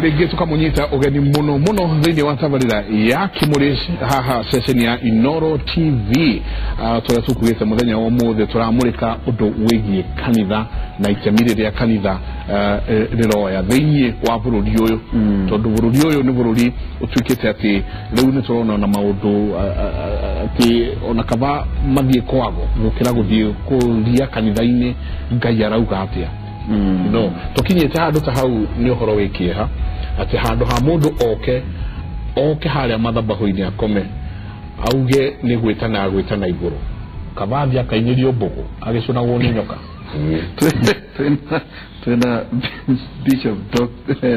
Rĩngĩ tũkamũnyita ũgeni mũno mũno thĩinĩ wa tabarĩra ya Kĩmũrĩ haha ceceni ya Inoro TV. Tũrĩa tũkugĩte mũthenya wa ũmũthĩ tũramũrĩka ũndũ wĩgiĩ kanitha na itemi rĩrĩa kanitha rĩroya thĩinĩ wa bũrũri ũyũ, tondũ bũrũri ũyũ nĩ bũrũri ũtuĩkĩte atĩ rĩu nĩ tũrona ona maũndũ atĩ ona kaba mathiĩ kwago gũkĩra gũthiĩ kũria kanitha-inĩ Ngai arauga atĩa. No tũkinyĩte handũ ta hau nĩ ũhoro wĩ kĩeha atĩ handũ ha mũndũ oke oke harĩa mathabahu-inĩ akome auge nĩ gwĩtana agwĩtana igũrũ, kaba athiĩ akainĩrio mbũgũ agĩcũnagwo nĩ nyoka. Twina Bishop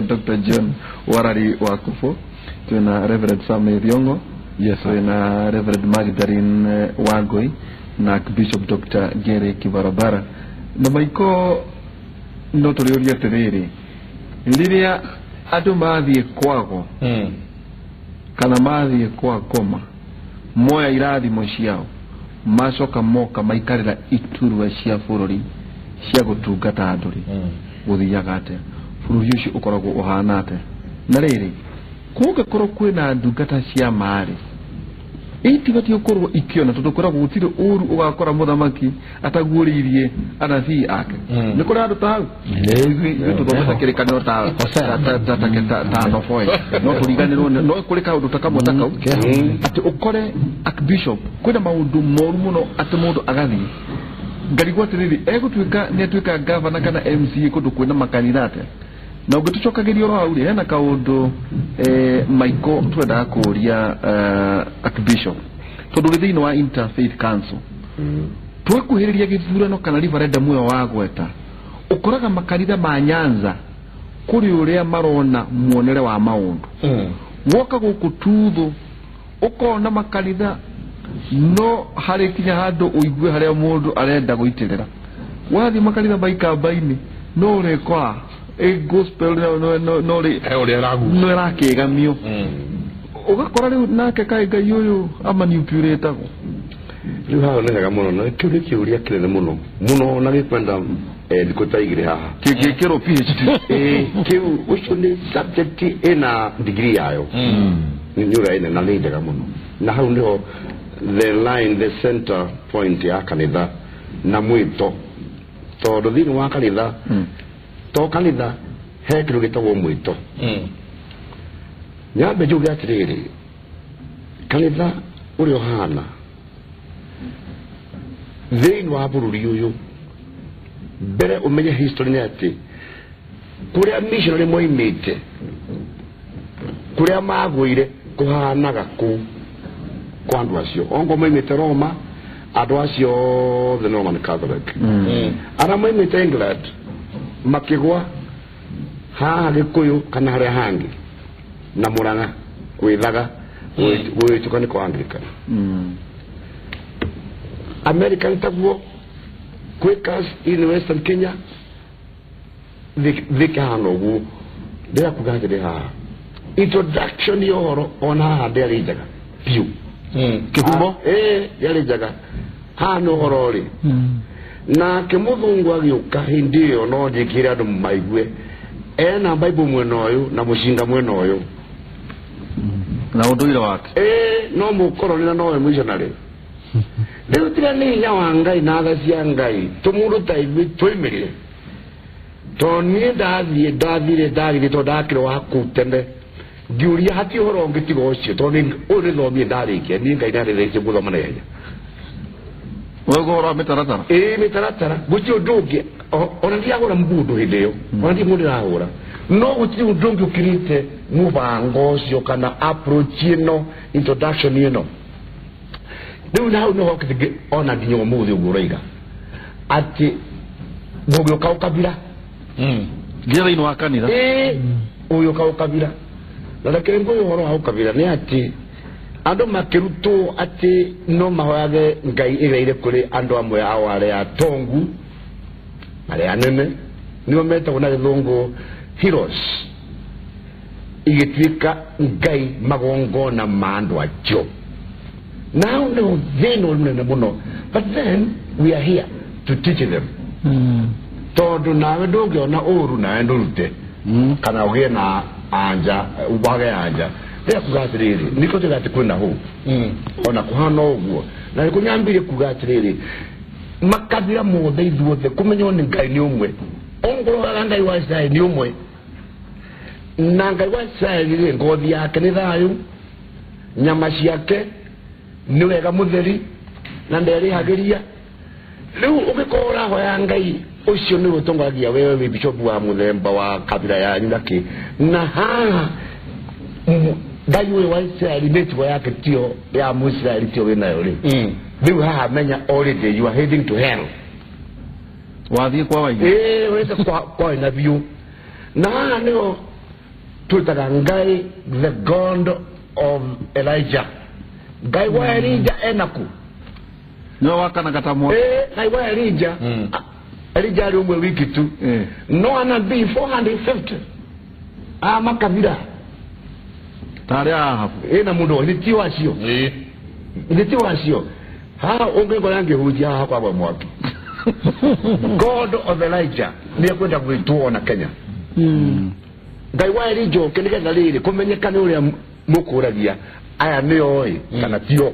Dr. John Warari Wakufu, twina Reverend Sam Riongo, Yes, sir. Twina Reverend Magdalene Wangui na Bishop Dr. Gary Kibarabara. Na maiko no tũrĩũria atĩrĩrĩ, rĩrĩa andũ mathiĩ kwago kana mathiĩ kwa ngoma moya irathimo ciao macoka moka maikarĩra iturwa cia bũrũri cia gũtungata andũ rĩ, gũthiaga atĩa? Bũrũri ũcio ũkoragwo ũhana atĩa? Na rĩrĩ, kũngĩkorwo kwĩna ndungata cia marĩ itibatiĩ gũkorwo ikĩona, tondũ kwĩragwo gũtirĩ ũru ũgakora mũthamaki ataguũrĩirie anabii ake. Nĩ kũrĩ andũ ta hau. Ithuĩ tũthomete kĩrĩkanĩro ta noboe no tũriganĩrwo no kũrĩ kaũndũ ta kamwe ta kau atĩ ũkore archbishop kwĩna maũndũ moru mũno atĩ mũndũ agathiĩ ngarigwo atĩrĩrĩ, egũtuĩka nĩ atuĩka gavana kana MCA kũndũ kwĩna makanitha atĩa? Na ũngĩtũcokagĩria ũhoro hau rĩ, hena kaũndũ maiko twendaga kũũria archbishop, tondũ ũrĩ thĩinĩ wa Interfaith Council. Twakuhĩrĩria gĩthurano kana referendum ĩyo wagweta, ũkoraga makanitha ma Nyanza kũrĩ ũrĩa marona muonere wa maũndũ, woka gũkũ Tuthũ ũkona makanitha no harĩ kinya handũ ũigue harĩa mũndũ arenda gũitĩrĩra. Wathiĩ makanitha ma Ikamba-inĩ no ũrĩkora ĩ gospel no rĩ He ũrĩa ĩragucia. No ĩrakĩgamio, ũgakora rĩu nake kaĩ Ngai ũyũ amanipulĩtagwo. Rĩu haha nĩ hega mũno na kĩu nĩ kĩũria kĩnene mũno mũno na gĩkwenda thikũ ta 2 haha. Kĩngĩkĩrwo PhD. Kĩu ũcio nĩ subject ĩna degree yayo, nĩ ũrĩa ĩna na nĩ njega mũno, na hau nĩho the line, the center point ya kanitha na mwĩto, tondũ thĩinĩ wa kanitha to kanitha he kĩndũ gĩtagwo mwĩto. Nyambe njuge atĩrĩrĩ, kanitha ũrĩa ũhana thĩinĩ wa bũrũri ũyũ, mbere ũmenye history nĩ atĩ kũrĩa missionary moimĩte, kũrĩa magũire kũhanaga kũu kwa andũ acio ongo moimĩte Roma, andũ acio othe nĩ Roman Catholic. Arĩa moimĩte England makĩgwa haha Gĩkũyũ kana harĩa hangĩ na Mũrang'a gwĩthaga gwĩtuka nĩ kwa Anglican. American taguo, Quakers in Western Kenya thikahana ũguo. Ndĩrakuga atĩrĩ, haha introduction ya ũhoro ona haha ndĩarĩ njega biũ. Kĩhumo. Ndĩarĩ njega haha nĩ ũhoro rĩ, nake mũthũngũ agĩũka hĩndĩ ĩyo no njĩkĩre andũ maigue ena Bible mwena ũyũ na mũcinga mwena ũyũ. Na ũndũire wake. No mũkoroni na nowe missionary. Rĩu tiga nĩ hinya wa Ngai na tha cia Ngai tũmũndũ ta ithuĩ twaimĩrire, tondũ niĩ ndathiĩ ndathire ndathire tondũ ndakĩrwo wa kũu tene ngiũria hati ũhoro ũngĩ tiga ũcio, tondũ ũyũ nĩ thomie ndarĩkia niĩ Ngai ndarĩrĩtie gũthoma na ihenya. Wewe ũhoro wa mĩtaratara. Mĩtaratara gũtirĩ ũndũ ũngĩ ona ndiagũra mũndũ hĩndĩ ĩyo, ona ndirĩ mũndũ ndĩrahũra, no gũtirĩ ũndũ ũngĩ ũkĩrĩte mũbango ũcio kana approach ĩno, introduction ĩno. Rĩu na hau nĩho okĩte ona nginya ũmũthĩ ũguo ũroiga atĩ gũgĩũka ũkabira nginya thĩinĩ wa kanitha. Ũgĩũka ũkabira, na reke ngũyũ ũhoro wa ũkabira nĩ atĩ andũ makĩrutwo atĩ no mahoyage Ngai ĩgeire kũrĩ andũ amwe ao arĩa atongu, arĩa anene, nĩo metagwo na gĩthũngũ heroes, igĩtuĩka Ngai magongona ma andũ acio. Now nĩho thĩna ũrĩ mũnene mũno, but then we are here to teach them, tondũ nawe ndũngĩona ũru nawe ndũrute kana ũgĩe na anja wage anja rä kuga atä rä rä nä kå tå atä kwä na hå ona kå hana å guo na nä kå nyambä rie kuga atä rä rä makabira mothe ithuothe kå menywo nä Ngai nä å mwe ongorogaga Ngai wa Israeli nä å mwe na Ngai wa Israeli rä ngothi yake nä thayå nyama ciake nä wega må theri na nderä hagä ria rä u å gä korwo å rahoya Ngai ucio nä å wewe wä bishop wa muthemba wa kabira yanyu na kä na haha Ngai ũyũ wa Israeli mĩtugo yake tio ya Mũisraeli tio wĩnayo rĩ rĩu haha menya already you are heading to hell wathiĩ kwa waina wĩte kwa waina biũ na haha nĩho twĩtaga Ngai the God of Elijah Ngai wa Elijah enaku nĩwe wakanaga ta mwaki Ngai wa Elijah Elijah arĩ ũmwe wiki tu no anabii 450 a makabira tarĩ Ahabu ĩna mũndũ nĩ ti wacio nĩ ti wacio haha ũngĩkora ngĩhunjia haha kwagwa mwaki God of Elijah nĩ ekwenda gwĩtwo ona Kenya Ngai wa Elijah ũke nĩgetha rĩrĩ kũmenyeka nĩ ũrĩa mũkũragia aya nĩo ĩ kana tio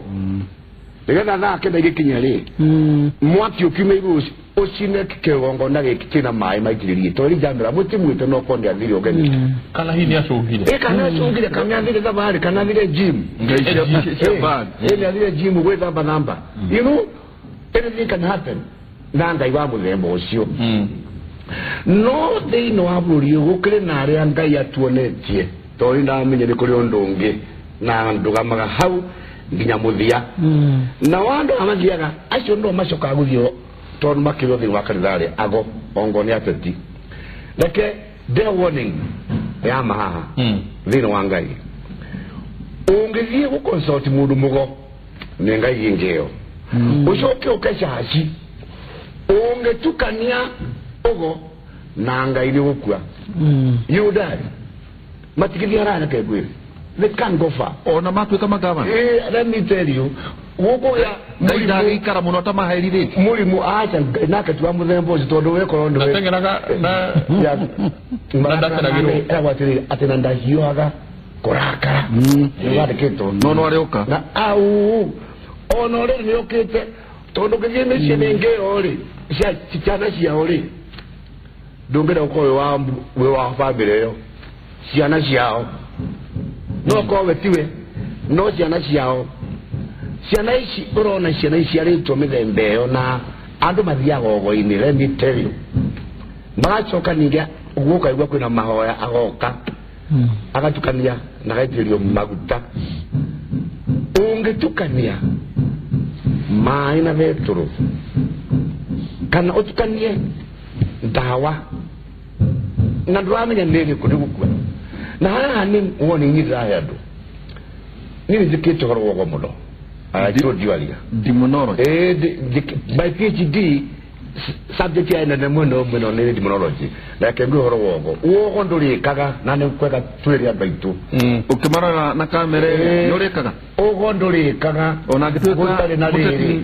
nĩgetha thaa kenda igĩkinya rĩ mwaki ũkiume igũrũ ũcine kĩgongona gĩkĩ kĩna maĩ maitĩrĩrie tondũ Elijah amera mũtimwĩte no korwo nĩathire ũgeni kana hihi nĩacũngire kana acũngire kana athire thabarĩ kana athire gym nĩathire gym gwĩthamba thamba you know anything can happen na Ngai wa mũthemba ũcio no thĩinĩ wa bũrũri ũyũ gũkĩrĩ na arĩa Ngai atuonetie tondũ nĩndamenya nĩ kũrĩ ũndũ ũngĩ na ndũgamaga hau nginya mũthia na andũ aya mathiaga acio no macokaga gũthiĩ tondũ makĩrwo thĩinĩ wa kanitha rĩ ago ongo nĩ ateti reke the warning ya mahaha thĩinĩ wa Ngai ũngĩthiĩ gũconsult mũndũ mũgo nĩ Ngai ĩngĩ ĩyo ũcoke ũke caci ũngĩtukania ũgo na Ngai nĩ gũkua you die matigĩthiĩ haraya reke ngwĩre they can't go far ona matuĩka magavana let me tell you gũkũ ya Ngai ndagĩikara mũno ta maherithĩtie mũrimũ aca nake ti wa mũthemba ũcio tondũ wekorwo nĩwe ndateng'eraga na ndakenagĩrwo eragwo atĩrĩrĩ atĩ na ndahiũhaga kũrakara nĩwandĩkĩtwo no no arĩũka na au ona rĩrĩ nĩũkĩte tondũ ũngĩthiĩ mĩciĩ mĩingĩ ĩyo rĩ ciana ciao rĩ ndũngĩenda gũkorwo wĩ wa bamĩrĩ ĩyo ciana ciao no korwo we tiwe no ciana ciao ciana ici ũrona ciana iciarĩtwo mĩthemba ĩyo na andũ mathiaga ũgo-inĩ let me tell you magacoka ningĩ gũkaigua kwĩna mahoya agoka agatukania na agaitĩrĩrio maguta ũngĩtukania maĩ na betũrũ kana ũtukanie ndawa na ndũramenya nĩ ĩrĩkũ nĩ gũkua na haha nĩ woni nyithaga andũ niĩ nĩ njĩkĩte ũhoro wa ũgo mũno I told you earlier. Demonology. My PhD subject ya nene mũno mũno nĩ demonology. Reke ngwĩre ũhoro wa ũgo. Ũgo ndũrĩkaga na nĩ kwega twĩre andũ aitũ. Ũkĩmarora na kamera nĩ ũrĩkaga? Ũgo ndũrĩkaga ona angĩtuĩka gũtarĩ na rĩrĩ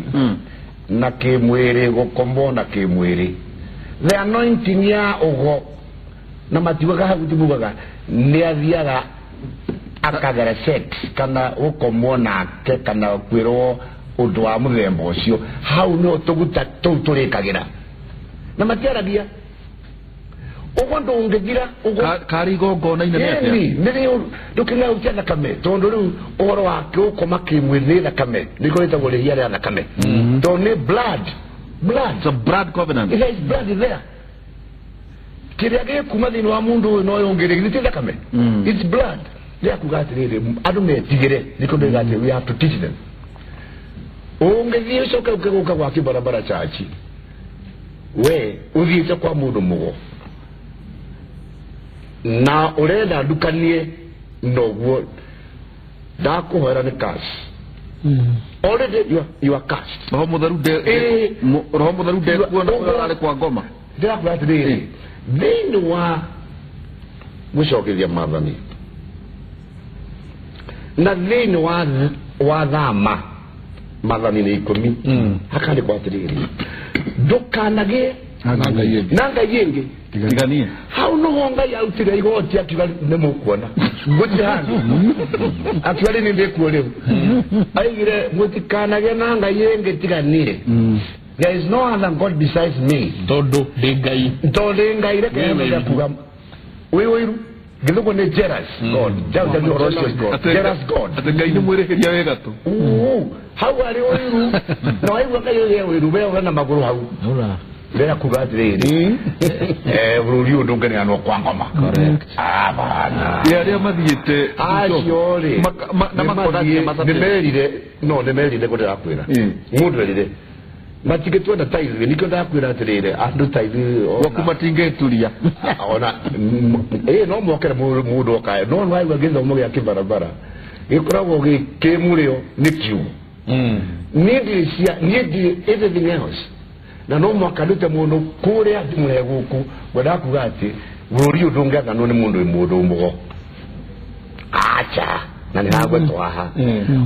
na kĩmwĩrĩ gũkomwo na kĩmwĩrĩ. The anointing ya ũgo na matiugaga hau timugaga nĩ athiaga akagera sex kana gũkomwo nake kana kwĩrwo ũndũ wa mũthemba ũcio hau no tũguta tũu tũrĩkagĩra na matiaragia ũguo ndũngĩthira ũguo karĩ igongona-inĩ nĩ atĩa nĩ ndũkĩng'autia thakame tondũ rĩu ũhoro wa gũkoma kĩmwĩrĩ nĩ thakame nĩkĩo rĩtagwo rĩhia rĩa thakame tondũ nĩ blood blood. It's a blood covenant. There is blood there. Kĩrĩa gĩkuma thĩinĩ wa mũndũ ũyũ na ũyũ ũngĩ rĩ githĩ ti thakame? It's blood. Rĩakuga atĩrĩrĩ andũ metigĩre nĩkĩo ndĩrauga atĩ we have to teach them. Ũngĩthiĩ ũcoke ũke gũka gwa kĩbarabara chachi we ũthiĩte kwa mũndũ mũgo na ũrenda ndukanie noguo ndakũhoera nĩ cash. Already you are cursed. Roho mũtheru nde Roho mũtheru ndekuona ũrĩa arĩ kwa ngoma. Ndĩrakwĩra atĩrĩrĩ thĩinĩ wa gũcokeria maathani na thĩinĩ wa thama maathani nĩ 10 hakandĩkwo atĩrĩrĩ ndũkanagĩe Na ngai ĩngĩ. Na ngai ĩngĩ tiganie hau noho ngai arutire igoti akiuga nĩ mũkuona gũtirĩ handũ akiuga rĩ nĩ ndĩkuo rĩu aigire mũtikanagĩe na ngai ĩngĩ tiganie. There is no other God besides me. Tondũ ndĩ ngai. Tondũ ndĩ ngai reke Wĩ kuga wĩ ũiru gĩthũngũ nĩ jealous God. Jealous God. Jealous God. Atĩ ngai nĩ mwĩrĩhĩria wĩ gatũ. Hau arĩ ũiru na waigua ngai ũgĩe ũiru we na magũrũ hau. Ndĩrenda kuga atĩrĩrĩ bũrũri ũyũ ndũngĩneanwo kwa ngoma. Abana. Ĩ arĩa mathiĩte acio rĩ na makonania nĩmerire no nĩmerire kũ ndĩrakwĩra mũndũ erire matingĩtuona ta ithuĩ nĩkĩo ndakwĩra atĩrĩrĩ andũ ta ithuĩ gwaku matingĩturia ona ĩ no mokere mũndũ okae no nĩwaigua gĩthomo gĩa kĩbarabara gĩkoragwo gĩ kĩmũrĩo nĩ kiugo. Niĩ ndirĩ cia niĩ ndirĩ everything else na no mwaka ndute mũndũ kũrĩa ndimũhe gũkũ ngwendaga kuga atĩ bũrũri ũyũ ndũngĩathanwo nĩ mũndũ wĩ mũndũ mũgo acha na nĩ hagwetwo haha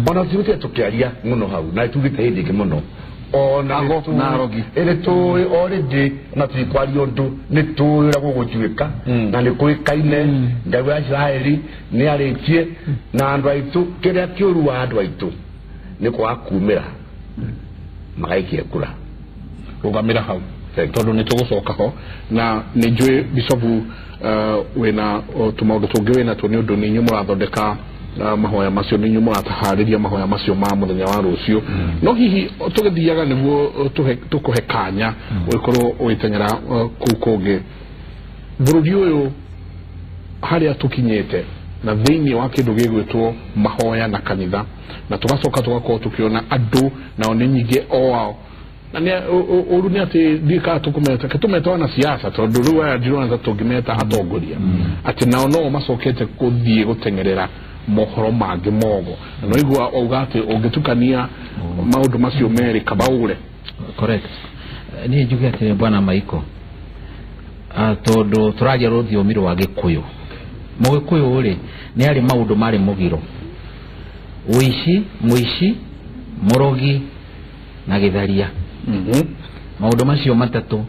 ona tugĩte tũkĩaria mũno hau na tugĩte hĩndĩ ĩngĩ mũno ona ĩrĩ tũĩ already na tũtikwaria ũndũ nĩ tũĩ ũrĩa gũgũtuĩka na nĩ kũĩkaine Ngai wa Isiraeli nĩ arĩtie na andũ aitũ kĩrĩa kĩũru wa andũ aitũ nĩ kwaga kumĩra magaikia kura. Rũgamĩra hau tondũ nĩ tũgũcoka ho na nĩ njũĩ bicobu wĩna tũmaũndũ tũngĩ wĩna tuo nĩ ũndũ nĩ inyuĩ mũrathondeka mahoya macio nĩ inyuĩ mũrataharĩria mahoya macio ma mũthenya wa rũciũ no hihi tũgĩthiaga nĩguo tũkũhe kanya ũgĩkorwo ũgĩteng'era kũu kũngĩ bũrũri ũyũ harĩa tũkinyĩte na thĩinĩ wa kĩndũ gĩgwĩtwo mahoya na kanitha na tũgacoka tũgakorwo tũkĩona andũ nao nĩ nyingĩ o ao na nĩ ũru nĩ atĩ ndiũĩ kana tũkũmeta ke tũmeta wanasiasa tondũ rĩu aya ndirona ta tũngĩmeta atongoria atĩ nao no macokete kũthiĩ gũteng'erera mohoro mangĩ mogo na no igua auga atĩ ũngĩtukania maũndũ macio merĩ kaba ũre. Correct. Niĩ njuge atĩrĩ bwana Maiko tondũ tũraria rũthiomi rwa Gĩkũyũ Mũgĩkũyũ rĩ nĩ arĩ maũndũ marĩ mũgiro ũici mũici mũrogi na gĩtharia. Maũndũ macio matatũ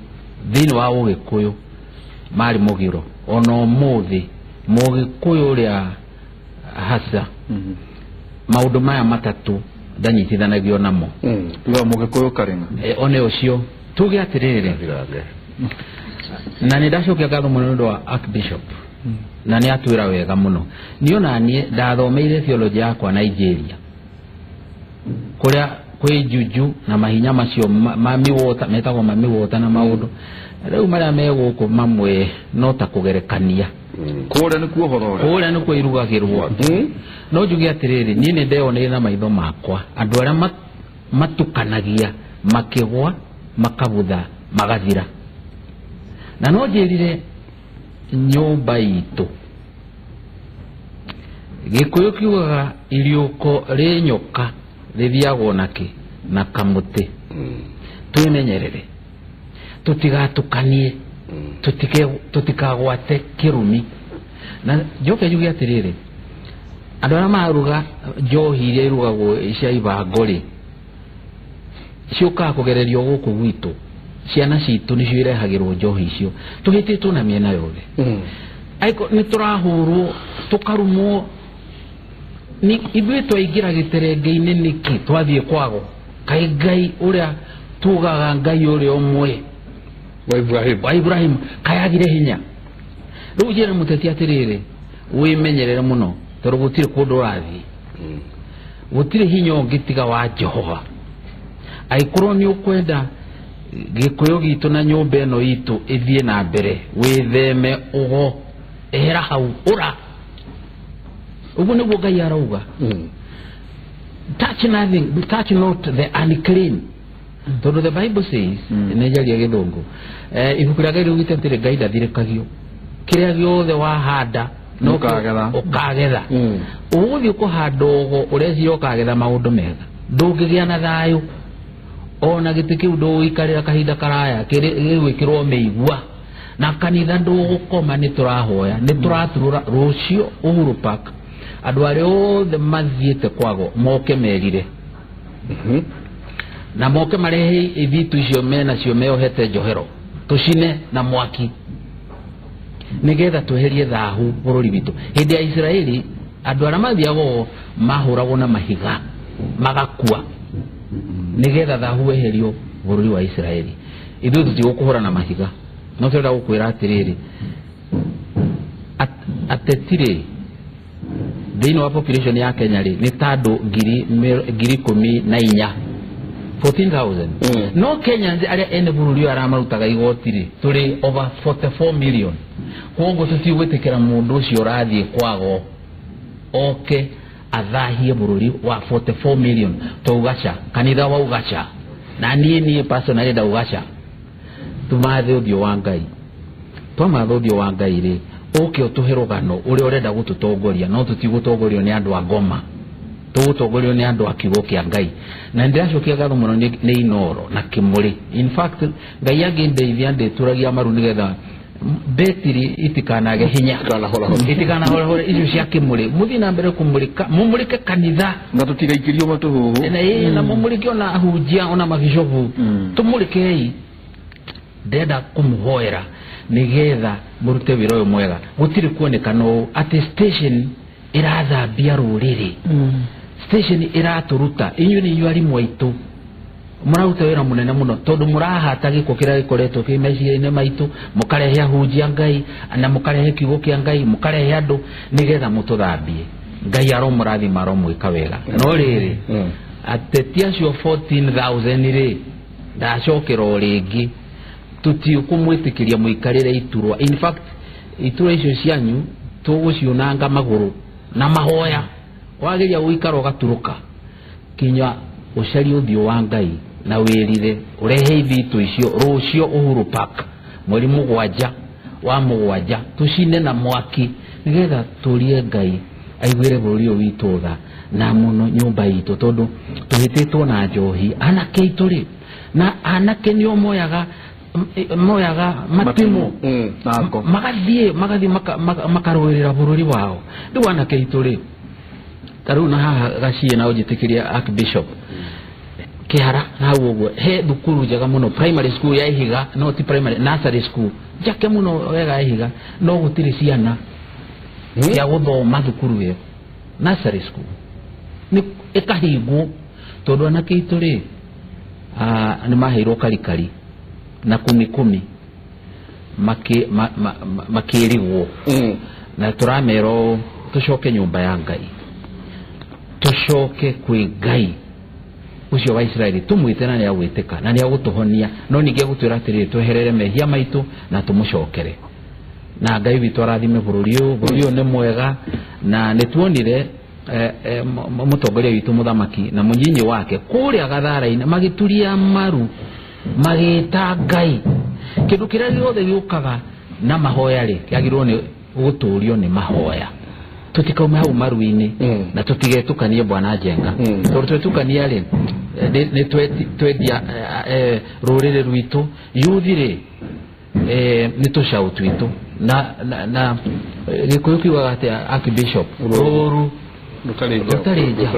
thĩinĩ wa Ũgĩkũyũ marĩ mũgiro ona ũmũthĩ Mũgĩkũyũ ũrĩa hasa maũndũ maya matatũ ndanyitithanagio namo. Tuga Mũgĩkũyũ karĩng'a one ũcio tuge atĩrĩrĩ na nĩ ndacokia ngatho mũno nĩ ũndũ wa Archbishop na nĩ atwĩra wega mũno niĩ ona niĩ ndathomeire theology yakwa Nigeria kũrĩa kwĩ juju na mahinya macio mami water metagwo mami water na maũndũ rĩu marĩa me gũkũ mamwe no ta kũgerekania kũrĩa nĩkuo ũhoro ũrĩa kũrĩa nĩkuo irugagĩrwo. No njuge atĩrĩrĩ niĩ nĩ ndeyoneire na maitho makwa andũ arĩa matukanagia makĩgwa makabutha magathira na no njĩrire nyũmba itũ Gĩkũyũ kiugaga iriũko rĩ nyoka rĩthiagwo nakĩ na kamũtĩ. Twĩmenyerere tũtigatukanie tũtikagwate kĩrumi na njoke njuge atĩrĩrĩ andũ arĩa maruga njohi iria irugagwo cia ibango rĩ ciũkaga kũgererio gũkũ gwitũ ciana citũ nĩcio irehagĩrwo njohi icio tũhĩtĩtwo na mĩena yothe aiko nĩ tũrahũrwo tũkarumwo ni ithuĩ twaingĩra gĩterenge-inĩ nĩkĩ twathiĩ kwago kaĩ Ngai ũrĩa tugaga Ngai ũrĩa ũmwe wa Ibrahim kayagire hinya rĩu njĩre mũteti atĩrĩrĩ wĩmenyerere mũno tondũ gũtirĩ kũndũ ũrathiĩ gũtirĩ hinya ũngĩ tiga wa Jehova angĩkorwo nĩ ũkwenda Gĩkũyũ gitũ na nyũmba ĩno itũ ĩthiĩ na mbere wĩtheme ũgo ehera hau ũra ũguo nĩguo Ngai arauga. Touch nothing, touch not the unclean tondũ the Bible says nĩ njaria gĩthũngũ ibuku rĩa Ngai rĩugĩte atĩrĩ Ngai ndathirĩkagio kĩrĩa gĩothe wahanda no ũkagetha ũgũthiĩ kũhanda ũgo ũreciria ũkagetha maũndũ mega ndũngĩgĩa na thayũ ona gĩtĩ kĩu ndũgũikarĩra kahinda karaya gĩgwĩkĩrwo mĩigua na kanitha ndũgũkoma nĩ tũrahoya nĩ tũraturũra rũciũ Uhuru Park andũ arĩa othe mathiĩte kwago moke merire na moke marehe ithitu icio menacio meohete njohero Tũcine na mwaki nĩgetha tweherie thahu bũrũri witũ. Hĩndĩ ya Isiraeli andũ arĩa mathiaga ũũ mahũragwo na mahiga magakua nĩgetha thahu weherio bũrũri wa Isiraeli. Ithuĩ tũtigũkũhũra na mahiga, no tũrenda gũkwĩra atĩrĩrĩ, ateti rĩ thĩinĩ wa population ya Kenya rĩ nĩ ta andũ 14,000 14,000. No Kenyans arĩa ene bũrũri ũyũ arĩa marutaga igoti rĩ tũrĩ over 44 million. Koguo tũtigwĩtĩkĩra mũndũ ũcio ũrathiĩ kwago oke athahie bũrũri wa 44 million. Twaugaca kanitha waugaca, na niĩ personally ndaugaca tũmathe ũthiũ wa Ngai. Twamatha ũthiũ wa Ngai rĩ, ũke ũtũhe rũgano ũrĩa ũrenda gũtũtongoria, no tũtigũtongorio nĩ andũ a ngoma, tũgũtongorio nĩ andũ a kiugo kĩa Ngai. Na nĩndĩracokia ngatho mũno nĩ Inooro na Kĩmũrĩ. In fact Ngai angĩndeithia ndĩturagia maru nĩgetha betiri itikanage hinya, itikanahorahore icio cia Kĩmũrĩ. Mũthiĩ na mbere kũmũrĩka, mũmũrĩke kanitha na tũtigaikĩrio matũhũhũ, na mũmũrĩke ona ahunjia ona mabicobu, tũmũrĩkei. Ndĩrenda kũmũhoera nĩgetha mũrute wĩra ũyũ mwega. Gũtirĩ kuonekana ũũ atĩ station ĩrathambia rũrĩrĩ, station ĩratũruta. Inyuĩ nĩ inyuĩ arimũ aitũ, mũraruta wĩra mũnene mũno tondũ mũrahata gĩko kĩrĩa gĩkoretwo kĩ meciria-inĩ maitũ, mũkarehe ahunjia Ngai na mũkarehe kiugo kĩa Ngai, mũkarehe andũ nĩgetha mũtũthambie. Ngai aromũrathima, aromwĩka wega. No rĩrĩ, ateti acio 14,000 rĩ, ndacokera o rĩngĩ, tũtikũmwĩtĩkĩria mũikarĩre iturwa. In fact iturwa icio cianyu tũgũciunanga magũrũ na mahoya. Wageria gũikara ũgaturũka kinya ũcarie ũthiũ wa Ngai na wĩrire, ũrehe ithitũ icio rũciũ Uhuru Park mweri 7 wa 7, tũcine na mwaki nĩgetha tũrie Ngai aiguĩre bũrũri ũyũ witũ tha na mũno nyũmba itũ, tondũ tũhĩtĩtwo na njohi. Anake aitũ rĩ, na anake nĩo moyaga matimo magathiĩ makarũĩrĩra bũrũri wao. Rĩu anake aitũ rĩ, ta rĩu na haha gaciĩ na ũnjĩtĩkĩrie Archbishop Kĩhara na hau ũguo he thukuru njega mũno, primary school ya Ihiga, no ti primary, nursery school njake mũno wega ya Ihiga, no gũtirĩ ciana cia gũthoma thukuru ĩyo. Nursery school nĩ ĩkahingwo tondũ anake aitũ rĩ nĩ maheirwo karikari na kumi kumi makĩrigwo, na tũramera ũũ, tũcoke nyũmba ya Ngai, tũcoke kwĩ Ngai ũcio wa Isiraeli, tũmwĩte na nĩagwĩtĩka na nĩagũtũhonia, no ningĩ agũtwĩra atĩrĩrĩ, tweherere mehia maitũ na tũmũcokere. Na Ngai witũ arathime bũrũri ũyũ. Bũrũri ũyũ nĩ mwega, na nĩtuonire mũtongoria witũ mũthamaki na mũnyinyi wake kũrĩa Gathara-inĩ magĩturia maru magĩta Ngai. Kĩndũ kĩrĩa gĩothe gĩũkaga na mahoya rĩ, kĩagĩrĩirwo nĩ gũtũrio nĩ mahoya. Tũtikaume hau maru-inĩ na tũtigetũkanie Bwana Njenga, tondũ twetũkania rĩ nĩ twendia rũrĩrĩ rwitũ. Yuthi rĩ nĩ tũcaũ twitũ, na Gĩkũyũ kiugaga atĩ Archbishop, rũru rũtarĩ nja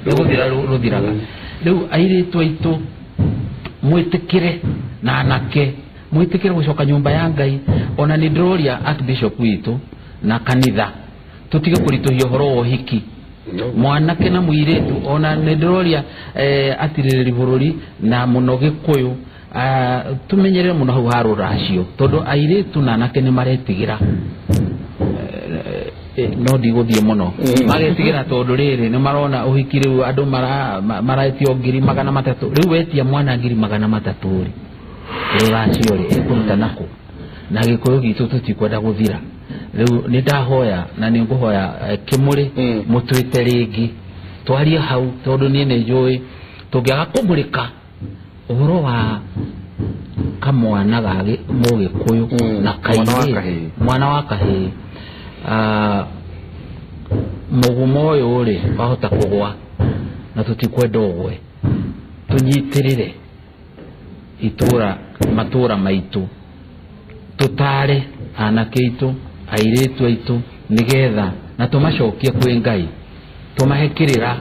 nĩ gũthira rũthiraga. Rĩu airĩtu aitũ mwĩtĩkĩre na anake mwĩtĩkĩre gũcoka nyũmba ya Ngai. Ona nĩ ndĩroria Archbishop witũ na kanitha tũtige kũritũhia ũhoro wa ũhiki mwanake na mũirĩtu. Ona nĩ ndĩroria atirĩrĩri bũrũri na mũno Gĩkũyũ, tũmenyerere mũno hau ha rũracio, tondũ airĩtu na anake nĩ maretigĩra. No ndigũthiĩ mũno, magetigĩra tondũ rĩrĩ nĩ marona ũhiki rĩu andũ maretio 300,000. Rĩu wetia mwana 300,000 rĩ, rũracio rĩ ĩkũruta nakũ? Na Gĩkũyũ gitũ tũtikwenda gũthira. Rĩu nĩ ndahoya na nĩ ngũhoya Kĩmũrĩ mũtwĩte rĩngĩ twarie hau, tondũ niĩ nĩ njũĩ tũngĩaga kũmũrĩka ũhoro wa kamwana ga Mũgĩkũyũ na kairĩ, mwana wa kahĩĩ, mũgumo ũyũ rĩ wahota kũgwa na tũtikwenda ũgwe. Tũnyitĩrĩre itũra matũra maitũ, tũtare anake aitũ, airĩtu aitũ, nĩgetha na tũmacokie kwĩ Ngai, tũmahe kĩrĩra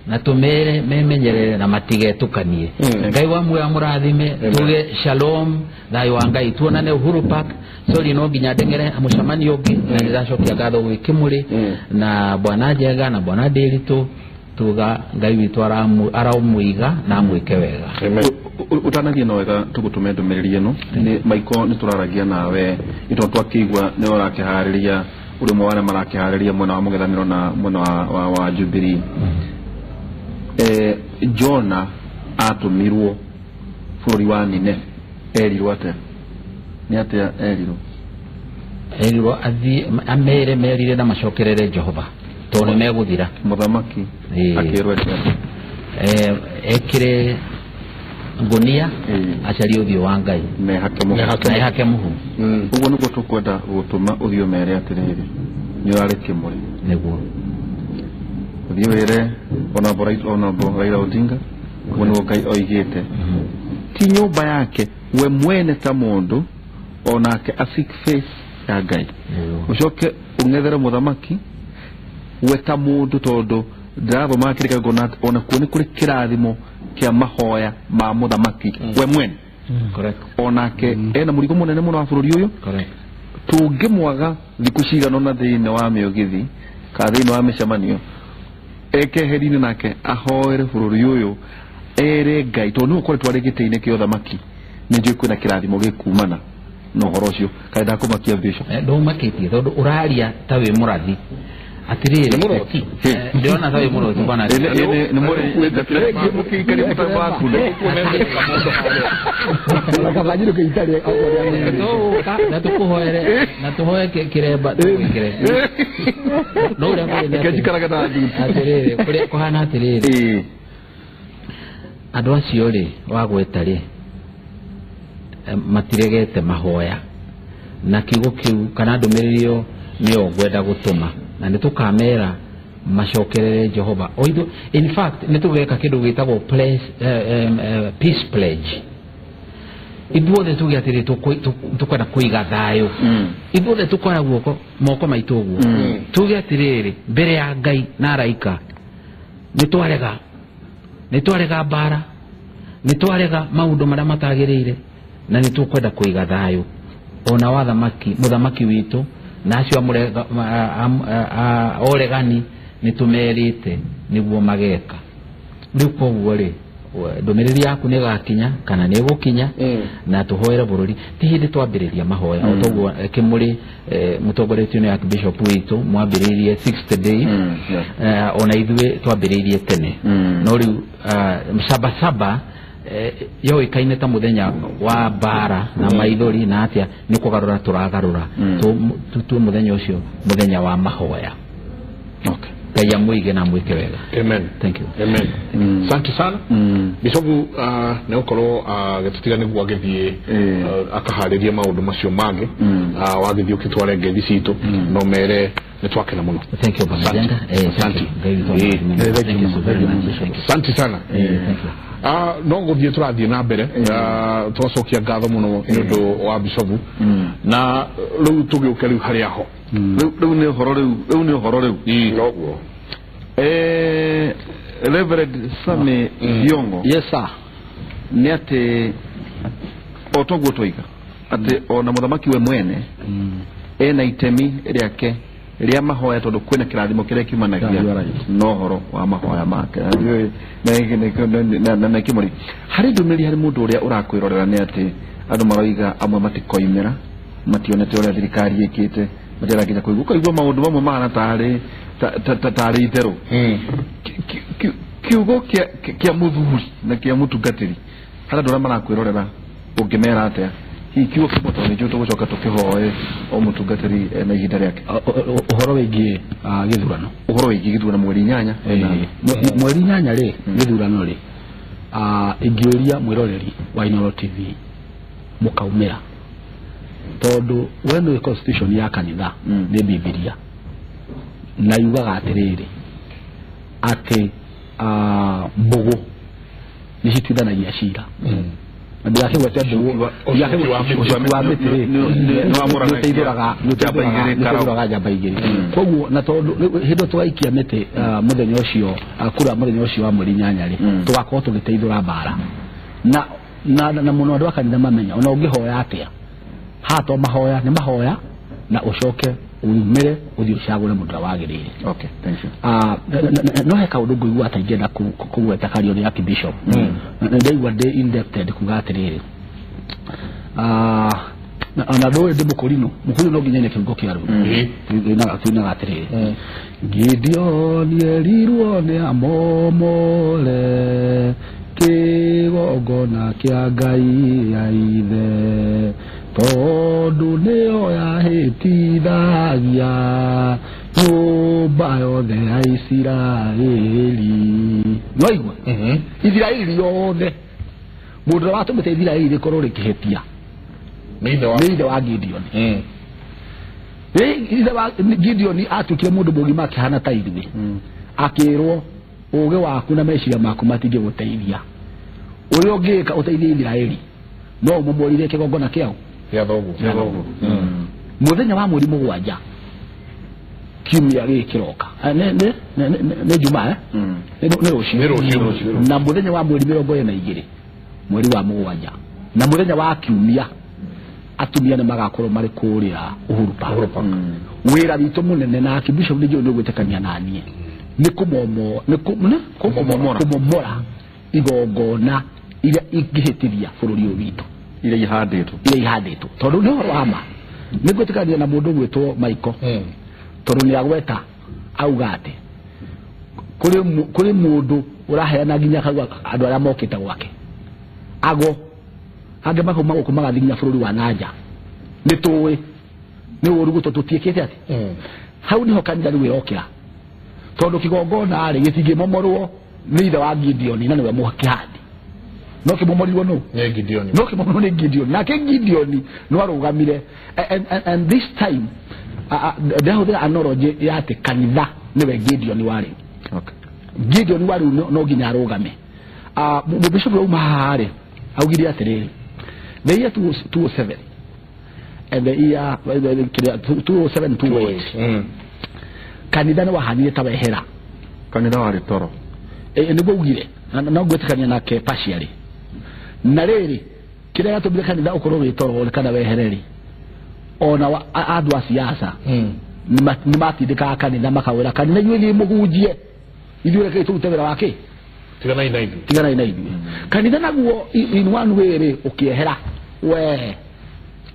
Na tumere memenyerere na matigetukanie. Ngai wa muya murathime tuge shalom thayo wa Ngai tuonane Uhuru Park. Sorry no nginya ndengere mucemanio ungi na ndiracokia ngatho gwĩ Kimuri na bwana Njega na bwana Ndiritu tuga Ngai witũ aramũiga na amwĩke wega. Utanathie na wega tugutume ndumiriri ĩno nĩ Michael nĩ tũraragia nawe nĩ tondũ twakĩigua nĩ ũrakĩharĩria ũrĩ ũmwe wa arĩa marakĩharĩria mwena wa mũng'ethanĩro na mwena wa Jubilee. Jona atũmirwo bũrũri wa Nineve erirwo atĩa? Nĩ atĩa erirwo? Erirwo athiĩ amere merire na macokerere Jehova tondũ nĩ megũthira. Mũthamaki akĩrwo atĩa? Ekire ngunia acarie ũthiũ wa Ngai mehake mũhu. Ũguo nĩguo tũkwenda gũtũma ũthiũ mere atĩrĩrĩ nĩ ũrarĩ Kĩmũrĩ nĩguo ũthiĩ wĩre Honorable Raila Odinga ũguo nĩguo Ngai oigĩte ti nyũmba yake we mwene ta mũndũ onake a seek face ya Ngai ũcoke ũng'ethere mũthamaki we ta mũndũ tondũ ndĩrathoma kĩrĩka ngona ona kuo nĩ kũrĩ kĩrathimo kĩa mahoya ma mũthamaki we mwene. Correct. Onake ena mũrigo mũnene mũno wa bũrũri ũyũ. Correct. Tũngĩmwaga thikũ cigana ũna thĩinĩ wa mĩũgithi kana thĩinĩ wa mĩcemanio ekeheri-inĩ nake ahoere bũrũri ũyũ ere Ngai tondũ nĩwe ũkoretwo arĩ gĩtĩ-inĩ kĩa ũthamaki nĩ njũĩ kwĩna kĩrathimo gĩkumana na ũhoro ũcio. Kaĩ ndakũmakia Bishop? Ndũmakĩtie tondũ ũraria ta wĩ mũrathi atiriri ndĩrona ta wĩ mũroti bwana nĩ mũkĩikaria mũtambo waku na tũkũhoere na tũhoe kĩremba tũgwĩkĩre no ũrĩa kũrĩ njikaraga na atĩrĩrĩ kũrĩa kũhana atĩrĩrĩ andũ acio rĩ wagweta rĩ matiregete mahoya na kiugo kĩu kana ndũmĩrĩri ĩyo nĩyo ngwenda gũtũma na nĩ tũkamera macokerere Jehova. Oithu in fact nĩ tũgeka kĩndũ gĩtagwo peace pledge. Ithuothe tuge atĩrĩ tũkwenda kũiga thayũ. Ithuothe tũkoya guoko moko maitũ ũguo tuge atĩrĩrĩ mbere ya Ngai na araika nĩ twarega mbara nĩ twarega maũndũ marĩa matagĩrĩire na nĩ tũkwenda kũiga thayũ ona wathamaki mũthamaki witũ na acio oregani nĩ tũmerĩte nĩguo mageka. Rĩu koguo rĩ ndũmĩrĩri yaku nĩ ĩgakinya kana nĩ ĩgũkinya na tũhoere bũrũri. Ti hĩndĩ twambĩrĩria mahoya o toguo Kĩmũrĩ mũtongoretio nĩ Archbishop witũ mwambĩrĩirie 60 days ona ithuĩ twambĩrĩirie tene no rĩu sabasaba yoĩkaine ta mũthenya wa mbara na maithori na atĩa nĩ kũgarũra tũragarũra tũtue mũthenya ũcio mũthenya wa mahoya. Okay. Ngai amũige na amwĩke wega. Amen. Thank you. Amen. Asante sana. Bishop nĩ gũkorwo agĩtũtiga nĩguo agĩthiĩ akaharĩrie maũndũ macio mangĩ wagĩthiĩ ũkĩtware ngeithi citũ no mere nĩ twakena mũno. Thank you Bwana Jenga. Asante. Thank you so very much. Asante sana. Thank you. No gũthiĩ tũrathiĩ na mbere tũgacokia ngatho mũno nĩ ũndũ wa Bishop na rĩu tũgĩũke rĩu harĩa ho rĩu nĩ ũhoro rĩu rĩu nĩ ũhoro rĩu noguo. Reverend Sami Thiongo. Yes sir. Nĩ atĩ o toguo twoiga atĩ ona mũthamaki we mwene ena itemi rĩake rĩa mahoya tondũ kwĩna kĩrathimo kĩrĩa kiumanagia na ũhoro wa mahoya make na Kĩmũrĩ. Harĩ ndũmĩrĩri harĩ mũndũ ũrĩa ũrakwĩrorera nĩ atĩ andũ maroiga amwe matikoimĩra mationete ũrĩa thirikari ĩkĩte matirakinya kũigua ũkaigua maũndũ mamwe mahana tarĩ tarĩ itherũ. Kiugo kĩa mũthuri na kĩa mũtungatĩri harĩ andũ arĩa marakwĩrorera ũngĩmera atĩa? Hihi kiugo kĩmwe tondũ nĩkĩo tũgũcoka tũkĩhoe o mũtungatĩri na ihinda rĩake. Ũhoro wĩgiĩ gĩthurano. Ũhoro wĩgiĩ gĩthurano mweri 8. Mweri 8 rĩ gĩthurano rĩ ingĩũria mwĩroreri wa Inooro TV mũkaumĩra tondũ we nĩwe constitution ya kanitha nĩ Bibilia na yugaga atĩrĩrĩ atĩ mbũgũ nĩ cituithanagia cira. Ndĩrakĩgwete ũcuki wa mĩtĩ rĩ nĩũteithũraga njamba igĩrĩ. Koguo na tondũ hĩndĩ tũgaikia mĩtĩ mũthenya ũcio kura mũthenya ũcio wa mweri 8 rĩ, tũgakorwo tũgĩteithũra mbara na mũno andũ a kanitha mamenya ona ũngĩhoya atĩa haha to mahoya nĩ mahoya na ũcoke umire ũthiĩ ũcagũre mũndũ ũrĩa wagĩrĩire. Okay, thank you. No he kaũndũ ngũigua ta ingĩenda kũgweta kario nĩ Archbishop. Na ndaigua ndĩ indebted kuga atĩrĩrĩ, ona ndũĩ ndĩ mũkũrinũ mũkũrinũ no nginya ine kĩhungo kĩa rwĩmbo tuinaga atĩrĩrĩ, Gideoni erirwo nĩ amomore kĩgongona kĩa Ngai ya ithe, tondũ nĩyo yahĩtithagia nyũmba yothe ya Isiraeli. Nĩwaigua? Isiraeli yothe mũndũ ũrĩa watũmĩte Isiraeli rĩkorwo rĩkĩhĩtia nĩ ithe wa Gideoni. Ithe wa Gideoni atuĩkire mũndũ mũgima akĩhana ta ithuĩ, akĩrwo ũũgĩ waku na meciria maku matingĩgũteithia, ũrĩa ũngĩka ũteithie Isiraeli no ũmomorire kĩgongona kĩao gĩa thoguo. Mũthenya wa mweri 7 kiumia gĩkĩ kĩroka nĩ Jumaa, nĩ rũciũ, na mũthenya wa mweri 22 mweri wa 7 na mũthenya wa kiumia atumia nĩ magakorwo marĩ kũrĩa Uhuru Park. Wĩra witũ mũnene na Archbishop nĩ njũĩ nĩ ũgwĩtĩkania na niĩ nĩ kũmomora igongona iria ingĩhĩtithia bũrũri ũyũ witũ iria ihandĩtwo, tondũ nĩ ũhoro wa ma nĩ ngwĩtĩkania na mũndũ ũgwĩtwo Michael, tondũ nĩ agweta auga atĩ kũrĩ mũndũ ũraheana nginya andũ arĩa mokĩte gwake ago angĩ makauma gũkũ magathiĩ nginya bũrũri wa nanja. Nĩ tũĩ nĩ ũru gũtũ tũtiĩkĩte atĩ hau nĩho kanitha rĩu ĩrokĩra, tondũ kĩgongona rĩ gĩtingĩmomorwo nĩ ithe wa Gideoni na nĩwe mũkĩhandi, no kĩmomorirwo nũ? Nĩ Gideoni. No kĩmomorirwo nĩ Gideoni. Nake Gideoni no arũgamire and this time ndahũthĩra analogy ya atĩ kanitha nĩwe Gideoni wa rĩu. Gideoni wa rĩu no nginya arũgame. Mũbishop auma haha rĩ augire atĩrĩrĩ, the year 2007 and the year 2007 2008 kanitha nĩ wahanire ta wehera, kanitha warĩ toro, nĩguo augire, no ngwĩtĩkania nake partially. Na rĩrĩ kĩrĩa gĩatũmire kanitha ũkorwo wĩ toro kana wehere rĩ, ona andũ a siasa nĩ matindĩkaga kanitha makawĩra kanitha inyuĩ thiĩ mũhunjie, ithuĩ rekei tũrute wĩra wa kĩ, tiganai na ithuĩ, tiganai na ithuĩ. Kanitha naguo in one way rĩ ũkĩehera we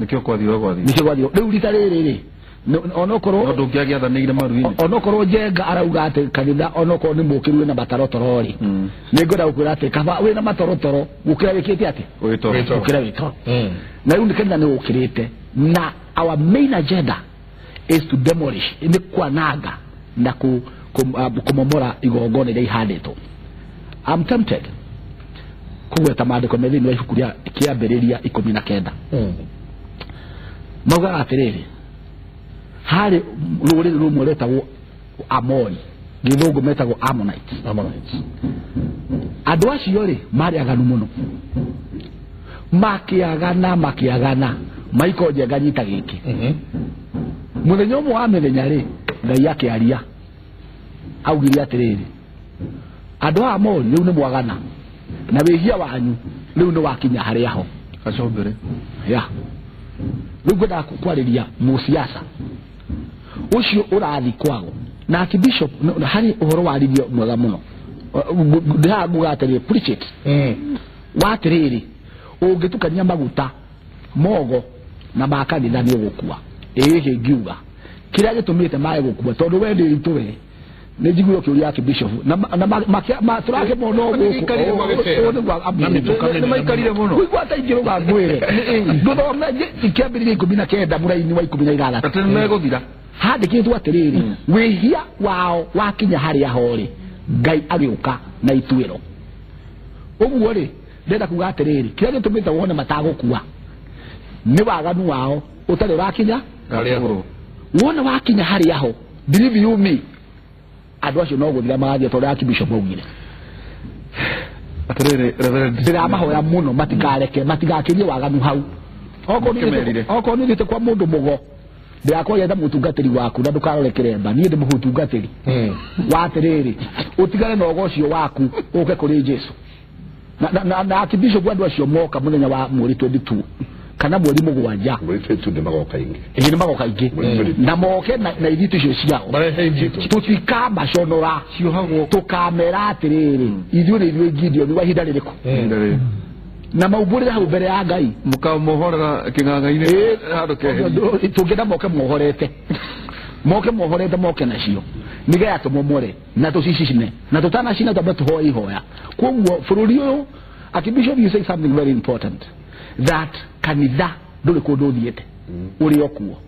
nĩkĩo kwathirwo nĩkĩo kwathirwo. Rĩu rita rĩrĩ rĩ onokorwo no ndũngĩagĩathanĩire maru-inĩ, onokorwo Njenga arauga atĩ kanitha onokorwo nĩ mũkĩru wĩna matarotoro rĩ, nĩ ngwenda gũkwĩra atĩ kaba wĩna matorotoro gũkĩra wĩkĩte atĩ gũkĩra wĩ toro. Na rĩu nĩ kanitha nĩ ũkĩrĩte, na our main agenda is to demolish, nĩ kwananga na kũmomora igongona iria ihandĩtwo. I'm tempted kũgweta maandĩko me thĩinĩ wa ibuku rĩa Kĩambĩrĩria 19 maugaga atĩrĩrĩ, harĩ rũrĩrĩ rũmwe rwetagwo Amori, gĩthũngũ metagwo Ammonites. Andũ acio rĩ marĩ aganu mũno, makĩagana Michael Njenga nyita gĩkĩ. Mũthenya ũmwe wa mĩthenya rĩ Ngai akĩaria augire atĩrĩrĩ, andũ a Amori rĩu nĩ mwagana na wĩhia wanyu rĩu nĩ wakinya harĩa ho gacombere ya. Rĩu ngwendaga kwarĩria mũciaca ũcio ũrathi kwago na Archbishop harĩ ũhoro waririo mwega mũno ndĩhaga nguga atĩrĩrĩ, preach it wa atĩrĩrĩ, ũngĩtukania maguta mogo na ma kanitha nĩ ũgũkua. Ĩĩ ngiuga kĩrĩa gĩtũmĩte mae gũkua tondũ we ndĩritũ we nĩ njiguire ũkĩũria Archbishop na tũrakĩmona gũkũ nĩmaikarire mũno ũigua ta ingĩrũga ngwĩre ndũthome Kĩambĩrĩria 19 mũraini wa 16 atĩ nĩmegũthira. Handĩkĩtwo atĩrĩrĩ, wĩhia wao wakinya harĩa ho rĩ Ngai agĩũka na ituĩro. Ũguo rĩ ndĩrenda kuga atĩrĩrĩ, kĩrĩa gĩtũmĩte wone matagũkua nĩ waganu wao ũtarĩ ũrakinya harĩa ho, wona wakinya harĩa ho, believe you me, andũ acio no gũthira magathiĩ tondũ Archbishop augire. Atĩrĩrĩ Reverend, ndĩramahoya mũno matikareke matigakirie waganu hau. Okorwo nĩ ũthiĩte kwa mũndũ mũgo, ndĩrakwaria ta mũtungatĩri waku na ndũkarore kĩremba, niĩ ndĩ mũtungatĩri wa atĩrĩrĩ, ũtigane na ũgo ũcio waku ũke kũrĩ Jesu. Na Archbishop andũ acio moka mũthenya wa mweri 22 kana mweri 7, Mweri 22 nĩ magoka ingĩ. Ĩĩ nĩ magoka ingĩ na moke na ithitũ icio ciao tũtikamaconora, tũkamera atĩrĩrĩ ithuĩ nĩ ithuĩ Gideon wa ihinda rĩrĩkũ, na maumbũrĩre hau mbere ya Ngai, mũkamohorera kĩng'ang'a-inĩ handũ keherie. Tũngĩenda moke mohorete, moke mohorete, moke nacio nĩgetha tũmomore na tũcicine na tũtanacina twambe tũhoe ihoya. Koguo bũrũri ũyũ, Archbishop, you say something very important, that kanitha ndũrĩ kũndũ ũthiĩte, ũrĩ o kuo,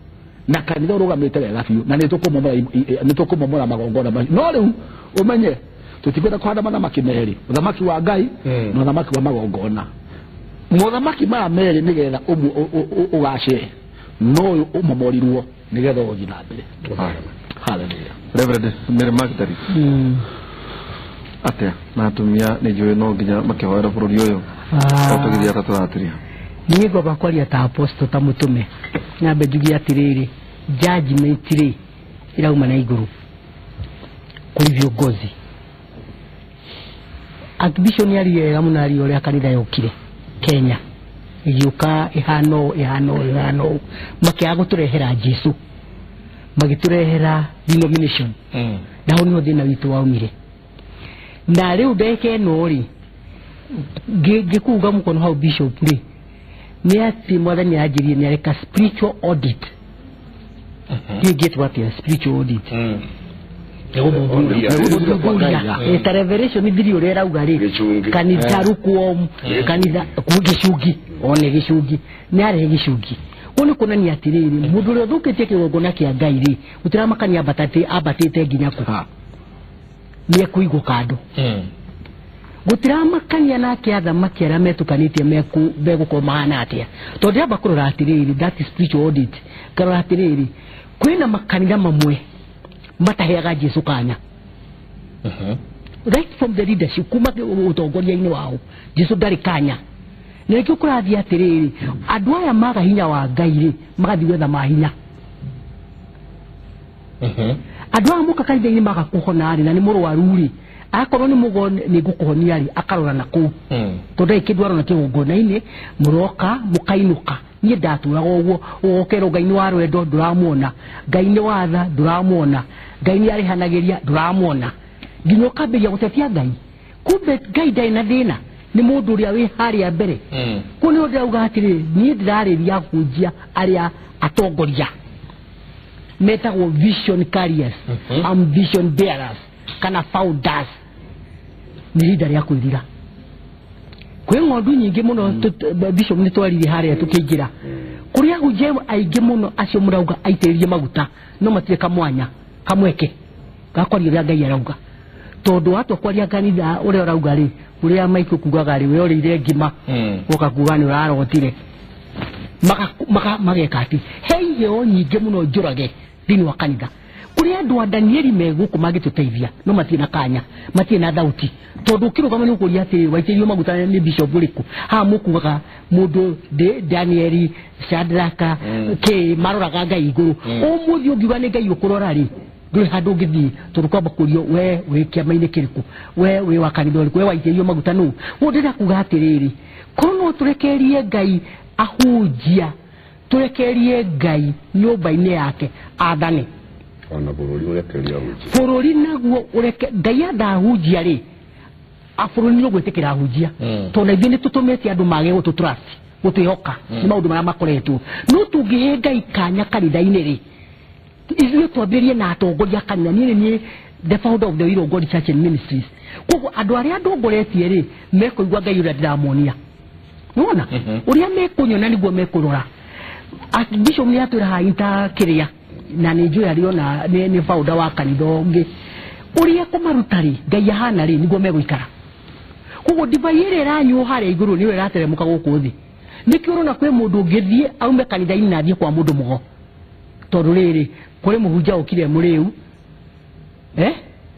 na kanitha ũrũgamĩte wega biũ, na nĩtũkũmomora magongona macio. No rĩu ũmenye tũtikwenda kũhanda mathamaki merĩ, ũthamaki wa Ngai na ũthamaki wa magongona. Mothamaki maya merĩ nĩgetha ũgacĩre, no ũyũ ũmomorirwo nĩgetha ũthiĩ na mbere. Hallelujah. Reverend Mary Magdalene, atĩa na atumia nĩ njũĩ no nginya makĩhoera bũrũri ũyũ o tũgĩthiĩ ata tũratiria. Niĩ ngwamba kwaria ta apostle, ta mũtũme, nyambe njuge atĩrĩrĩ, judgment rĩ ĩrauma na igũrũ kũrĩ viongozi. Archbishop nĩ aria wega mũno, aria ũrĩa kanitha yokire Kenya ĩgĩũka ĩhana ũũ ĩhana ũũ ĩhana ũũ, makĩaga gũtũrehera Jesu, magĩtũrehera denomination, na hau nĩho thĩna witũ waumire. Na rĩu ndagĩka ĩno rĩ, ngĩkuga mũkono hau Bishop rĩ, nĩ atĩ mwathani anjĩrire nĩ areka spiritual audit. Ĩngĩtwo atĩa spiritual audit? Gũthuthuria. Ta Revelation 3 ũrĩa ĩrauga rĩ, kanitha lukewarm, kanitha gĩcungi, one gĩcungi, nĩ arehe gĩcungi. Ũũ nĩ kuonania atĩrĩrĩ, mũndũ ũrĩa ũthũkĩtie kĩgongona kĩa Ngai rĩ, gũtiramakania ambatĩte nginya kũ, nĩ ekũigwo kando. Gũtiramakania nake athamaki arĩa metũkanĩtie megũkorwo mahana atĩa, tondũ ndĩramba kũrora atĩrĩrĩ, that is spiritual audit, ngarora atĩrĩrĩ, kwĩna makanitha mamwe mataheaga Jesu kanya. Right from the leadership, kuma ũtongoria-inĩ wao, Jesu ndarĩ kanya. Na nĩkĩo kũrathiĩ atĩrĩrĩ, andũ aya maga hinya wa Ngai rĩ, magathiĩ gwetha mahinya. Andũ aya moka kanitha-inĩ maga kũhona rĩ, na nĩ mũrwaru rĩ, akorwo nĩ mũgo nĩ ngũkũhonia rĩ, akarora na kũu, tondũ ndarĩ kĩndũ arona kĩgongona-inĩ, mũroka mũkainũka. Niĩ ndatũraga ũguo, ũgokerwo Ngai nĩ wa rwendo ndũramuona, Ngai nĩ wa tha ndũramuona, Ngai nĩ arĩhanagĩria ndũramuona, nginya ũkambĩrĩria gũtetia Ngai. Kumbe Ngai ndarĩ na thĩna, nĩ mũndũ ũrĩa wĩ harĩa mbere. Kũu nĩho ndĩrauga atĩrĩrĩ, niĩ ndĩrarĩria ahunjia arĩa atongoria metagwo vision carriers, ambition bearers kana founders. Nĩ ihinda rĩa kwĩrira. Kwĩ ng'ondu nyingĩ mũno Bishop nĩ twaririe harĩa tũkĩingĩra, kũrĩ ahunjia aingĩ mũno acio mũrauga aitĩrĩrie maguta, no matirĩ kamwanya kamweke ga kwaria ũrĩa Ngai arauga, tondũ watua kwaria kanitha ũrĩa ũrauga rĩ, ũrĩa maitũ kugaga rĩ, we ũrĩire ngima ũka kuga nĩ ũrarotire, mageka atĩ he iheo nyingĩ mũno njũrage thĩinĩ wa kanitha. Kũrĩ andũ a Danieli me gũkũ mangĩtũteithia, no matirĩ na kanya, matirĩ na thauti, tondũ ũkĩrũgama nĩ ũkũria atĩrĩ, waitĩrĩrio maguta nĩ bishop ũrĩkũ? Haha mũkugaga mũndũ Danieli, Shadraka, kĩ maroraga Ngai igũrũ. Ũmũthĩ ũngiuga nĩ Ngai ũkũrora rĩ, ndũrĩ handũ ũngĩthiĩ, tondũ kwamba kũrio we wĩ kĩama-inĩ kĩrĩkũ, we wĩ wa kanitha ũrĩkũ, we waitĩrĩrio maguta nũ? Ũguo ndĩrenda kuga atĩrĩrĩ, korwo no tũrekererie Ngai ahunjia, tũrekererie Ngai nyũmba-inĩ yake athane, ona bũrũri ũrekererie ahunjia, bũrũri naguo ũreke Ngai atha ahunjia rĩ, bũrũri nĩ ũgwĩtĩkĩra ahunjia, tondũ na ithuĩ nĩ tũtũmĩte andũ mage gũtũ trust, gũtwĩhoka nĩ maũndũ marĩa makoretwo. No tũngĩhe Ngai kanya kanitha-inĩ rĩ, ithuĩ twambĩrĩrie na atongoria kanitha. Niĩ nĩ the founder of the Will of God Church and Ministries, koguo andũ arĩa ndongoretie rĩ, mekũigua Ngai ũrĩa ndĩramonia, nĩwona ũrĩa mekũnyona nĩguo mekũrora. Archbishop nĩ atwĩra haha ta kĩrĩa, na nĩ njũĩ arĩ ona nĩ founder wa kanitha ũngĩ, ũrĩa kũmaruta rĩ, Ngai ahana rĩ, nĩguo megũikara. Koguo ndibei ĩrĩa ĩranyuo harĩa igũrũ nĩyo ĩrateremũka gũkũ thĩ. Nĩkĩo ũrona kwĩ mũndũ ũngĩthiĩ aume kanitha-inĩ na athiĩ kwa mũndũ mũgo, tondũ rĩrĩ kũrĩ mũhunjia ũkire mũrĩu,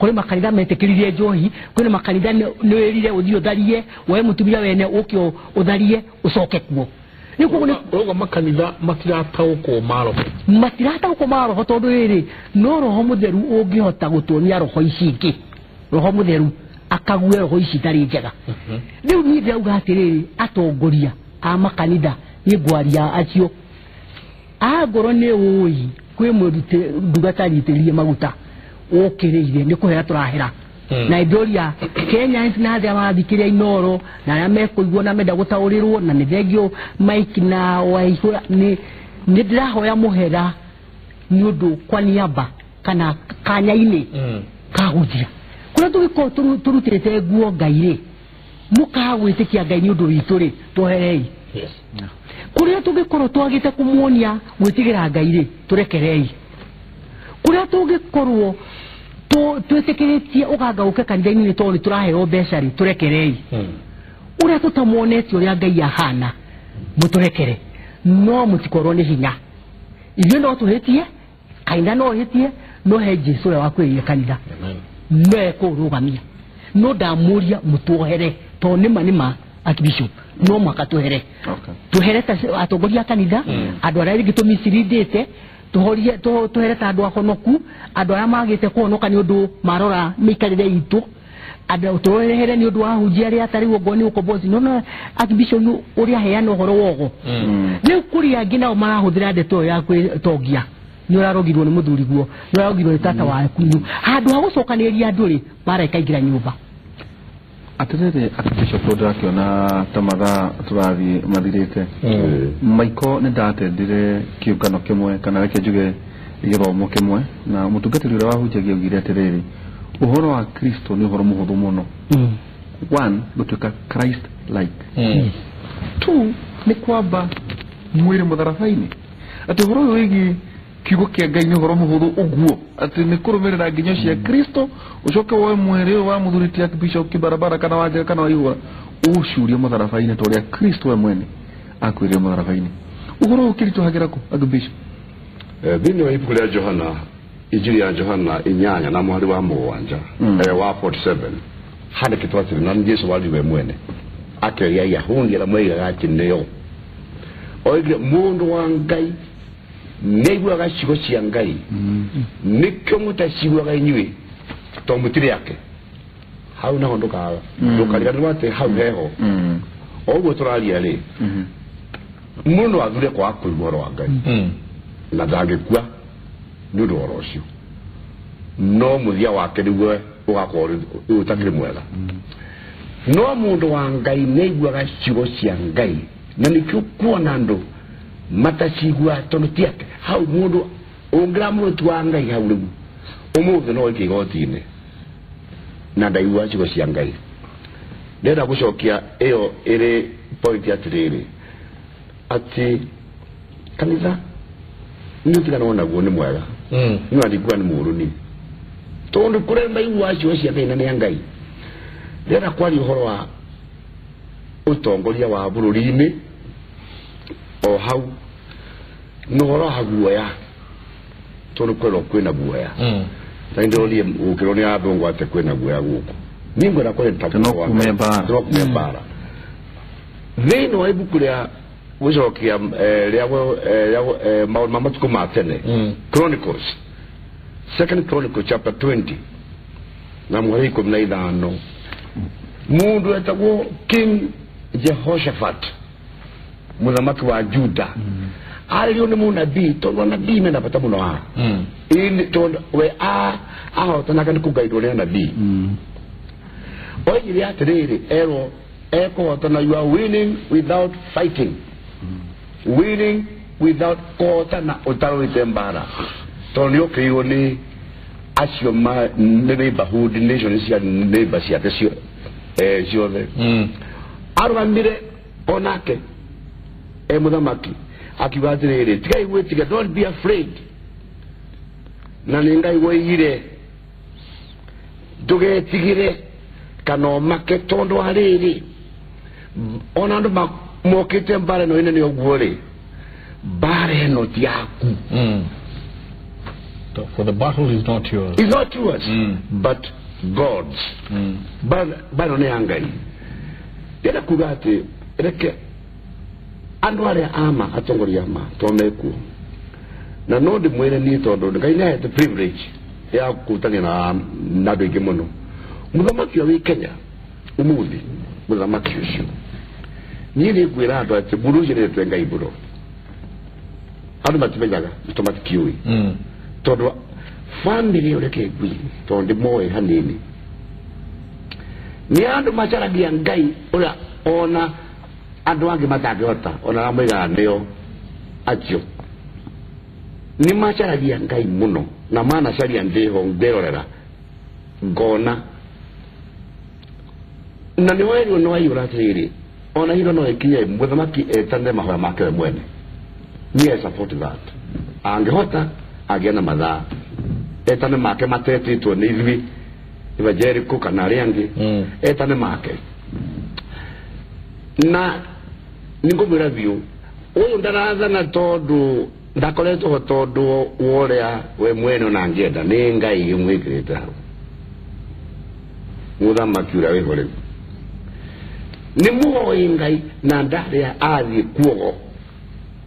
Kũrĩ makanitha metĩkĩririe njohi, kwĩna makanitha nĩ wĩrire ũthiĩ ũtharie, woe mũtumia wene ũke ũtharie ũcoke kuo. Ũguo makanitha matirataũkwo ma roho, matirataũkwo ma roho tondũ rĩrĩ no roho mũtheru ũngĩhota gũtuonia roho ici ingĩ, roho mũtheru akague roho ici itarĩ njega. Rĩu niĩ ndĩrauga atĩrĩrĩ, atongoria a makanitha niĩ ngwaria acio angorwo nĩ ũĩ kwĩ ndungata nyitĩrĩrie maguta ũkĩrĩire nĩ kũhera tũrahera. Na ndoria Kenyans na arĩa marathikĩrĩria Inooro na arĩa mekũigua na menda gũtaũrĩrwo na nĩ thengio Mike na Waihũra, nĩ ndĩrahoya mũhera nĩ ũndũ kwa niaba kana kanya-inĩ kahunjia kũrĩa tũgĩkorwo tũrutĩte nguo Ngai rĩ, mũkaga gwĩtĩkia Ngai nĩ ũndũ witũ rĩ, twoherei. Kũrĩa tũngĩkorwo twagĩte kũmuonia gwĩtigĩra Ngai rĩ, tũrekerei. Kũrĩa tũngĩkorwo twĩtĩkĩrĩtie ũganga ũke kanitha-inĩ nĩ tondũ nĩtũraheo mbeca rĩ, tũrekerei. Ũrĩa tũtamuonetie ũrĩa Ngai ahana, mũtũrekere, no mũtikorwo nĩ hinya. Ithuĩ no tũhĩtie, kanitha no ũhĩtie, no he Jesũ ũrĩa wakwĩrĩire kanitha no ekũũrũgamia. No ndamũria mũtuohere tondũ nĩma nĩma Archbishop no mũhaka tuhere. Tuhere ta atongoria a kanitha, andũ arĩa rĩngĩ tũmicirindĩte, tuhere ta andũ ahonoku, andũ arĩa magĩte kũhonoka nĩ ũndũ marora mĩikarĩre itũ, andũ tũrehere nĩ ũndũ wa ahunjia arĩa tarĩu okorwo nĩ ũkombozi. No Archbishop ũrĩa aheana ũhoro wogo. Rĩu kũrĩ angĩ nao marahũthĩra ndeto ĩyo ya kwĩtongia, nĩ ũrarogirwo nĩ mũthuriguo, nĩ ũrarogirwo nĩ tata waku, handũ ha gũcokanĩrĩria andũ rĩ, mara ĩkaingĩra nyũmba. Atĩrĩrĩ Archbishop, ndĩrakĩona ta mathaa tũrathiĩ mathirĩte. Maiko nĩ ndatendire kĩũngano kĩmwe kana reke njuge gĩthomo kĩmwe, na mũtungatĩri ũrĩa wahunjagia augire atĩrĩrĩ, ũhoro wa Kristo nĩ ũhoro mũhũthũ mũno. One, gũtuĩka Christ like. Two, nĩ kwamba mwĩrĩ mũtharaba-inĩ, atĩ ũhoro ũyũ wĩgiĩ kiugo kĩa Ngai nĩ ũhoro mũhũthũ ũguo, atĩ nĩ kũrũmĩrĩra nginyo cia Kristo, ũcoke woe mwĩrĩ ũyũ wa mũthuri ti Archbishop Kibarabara kana wa Njega kana wa Ihũra, ũũcurie mũtharaba-inĩ ta ũrĩa Kristo we mwene akuĩrire mũtharaba-inĩ. Ũhoro ũyũ ũkĩritũhagĩra kũ, Archbishop? Thĩinĩ wa ibuku rĩa Johana, Injiri ya Johana 8 na mũhari wa 7 wa 47 handĩkĩtwo atĩrĩ, na Jesũ wari we mwene akĩaria Ayahudi arĩa moigaga atĩ nĩo, oigire mũndũ wa Ngai nĩaiguaga ciugo cia Ngai, nĩkĩo mũtaciguaga inyuĩ tondũ mũtirĩ ake. Hau naho ndũkariganĩrwo atĩ hau heho. O ũguo tũraria rĩ, mũndũ no athure kwaga kũigua ũhoro wa Ngai na ndangĩkua nĩ ũndũ wa ũhoro ũcio, no mũthia wake nĩguo ũgakorwo ũtakĩrĩ mwega. No mũndũ wa Ngai nĩaiguaga ciugo cia Ngai, na nĩkĩo kuona andũ matacigua tondũ ti ake. Hau mũndũ ũngĩra mũruti wa Ngai hau rĩu ũmũthĩ no oike igoti-inĩ na ndaigua ciugo cia Ngai. Ndĩrenda gũcokia ĩyo ĩrĩ point atĩrĩrĩ, atĩ kanitha nĩ ũtiganaga naguo nĩ mwega, no andikuga nĩ mũũru ni, tondũ kũrĩa maiguaga ciugo cia Ngai na nĩ a Ngai. Ndĩrenda kwaria ũhoro wa ũtongoria wa bũrũri-inĩ o hau na ũhoro wa guoya, tondũ kwĩrwo kwĩna guoya. Ta ndĩronire gũkĩrwo nĩ athũngũ atĩ kwĩna guoya gũkũ. Niĩ ngwenda kwaria ta No kume mbara. No kume mbara. Thĩinĩ wa ibuku rĩa gũcokia rĩa maũndũ ma matukũ ma tene, Chronicles, Second Chronicles chapter 20 na mũhari 15, mũndũ etagwo King Jehoshaphat, mũthamaki wa Juda, arĩrio nĩ mũnabii, tondũ anabii mena bata mũno haha. Ĩĩ, tondũ we ahotanaga nĩ kũgairwo nĩ anabii. Oigire atĩrĩrĩ, erwo ekũhotana, you are winning without fighting, winning without kũhotana ũtarũĩte mbara, tondũ nĩ okĩirwo nĩ acio nĩ neighborhood nation cia neighbor ciake ciothe. Arũgamire onake e mũthamaki akiuga atĩrĩrĩ, tigai gwĩtiga, don't be afraid, na nĩ Ngai woigire ndũgetigĩre kana ũmake, tondũ wa rĩrĩ ona andũ mokĩte mbara ĩno ĩnene ũguo rĩ, mbara ĩno ti yaku. For the battle is not yours. It's not yours, but God's. Bado nĩ ya Ngai. Ndĩrenda kuga atĩ reke andũ arĩa ama atongoria ama to mekuo na no ndĩmwĩre niĩ tondũ Ngai nĩ ahete privilege ya kũrutania na andũ aingĩ mũno. Mũthamaki ũrĩa wĩ Kenya ũmũthĩ, mũthamaki ũcio niĩ nĩ ngwĩra andũ atĩ mũndũ ũcio nĩetwe Ngai mũno. Andũ matimenyaga tondũ matikĩũĩ tondũ family ĩyo reke ngwĩre tondũ ndĩmoĩ hanini nĩ andũ macaragia Ngai ũrĩa ona andũ angĩ matangĩhota ona arĩa moigaga nĩo acio nĩ macaragia Ngai mũno na manacaria ndĩho ngĩrorera ngona na nĩ werirwo nĩ waiyũra atĩrĩrĩ ona hilo no ĩkinye mũthamaki etane mahoya make we mwene. Niĩ I support that. Angĩhota agĩe na mathaa etane make matetĩtwo nĩ ithuĩ evangelical kana arĩa angĩ etane make na nĩngũmwĩra biũ ũyũ ndarathana tondũ ndakoretwo ho tondũ wa ũrĩa we mwene ona angĩenda nĩ Ngai ĩmwĩkĩrĩte hau. Mũthamaki ũrĩa wĩho rĩu nĩ mũhoi Ngai na ndarĩa athiĩ kuogo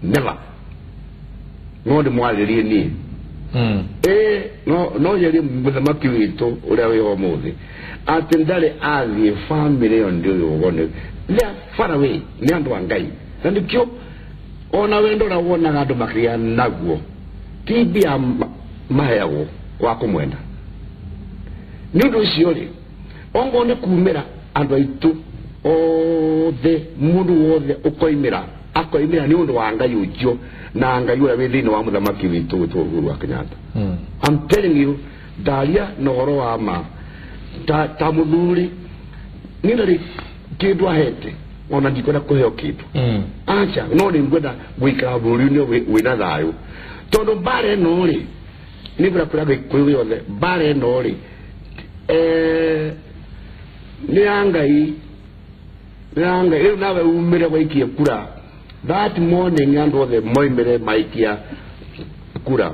never no ndĩmwarĩrie niĩ no njerie mũthamaki witũ ũrĩa wĩho ũmũthĩ atĩ ndarĩ athiĩ family ĩyo ndĩ ũyũ ũguo nĩ they are far away nĩ andũ a Ngai na nĩkĩo ona wendo ũrĩa wonaga andũ makĩgĩa naguo ti mbia maheagwo wa kũmwenda. Nĩ ũndũ ũcio rĩ ongorwo nĩ kumĩra andũ aitũ othe mũndũ wothe ũkoimĩra akoimĩra nĩ ũndũ wa Ngai ũcio na Ngai ũrĩa wĩ thĩinĩ wa mũthamaki witũ wĩtwo Uhuru wa Kenyatta. I'm telling you ndaria na ũhoro wa ma ta mũthuri niĩ ndarĩ kĩndũ ahete ona ndikwenda kũheo kĩndũ aca no nĩ ngwenda gũikara bũrũri-inĩ wĩna thayũ tondũ mbara ĩno rĩ nĩ ngwenda kwĩra Gĩkũyũ gĩothe mbara ĩno rĩ nĩ ya Ngai nĩ ya Ngai. Rĩu nawe umĩre waikie kura that morning andũ othe moimĩre maikia kura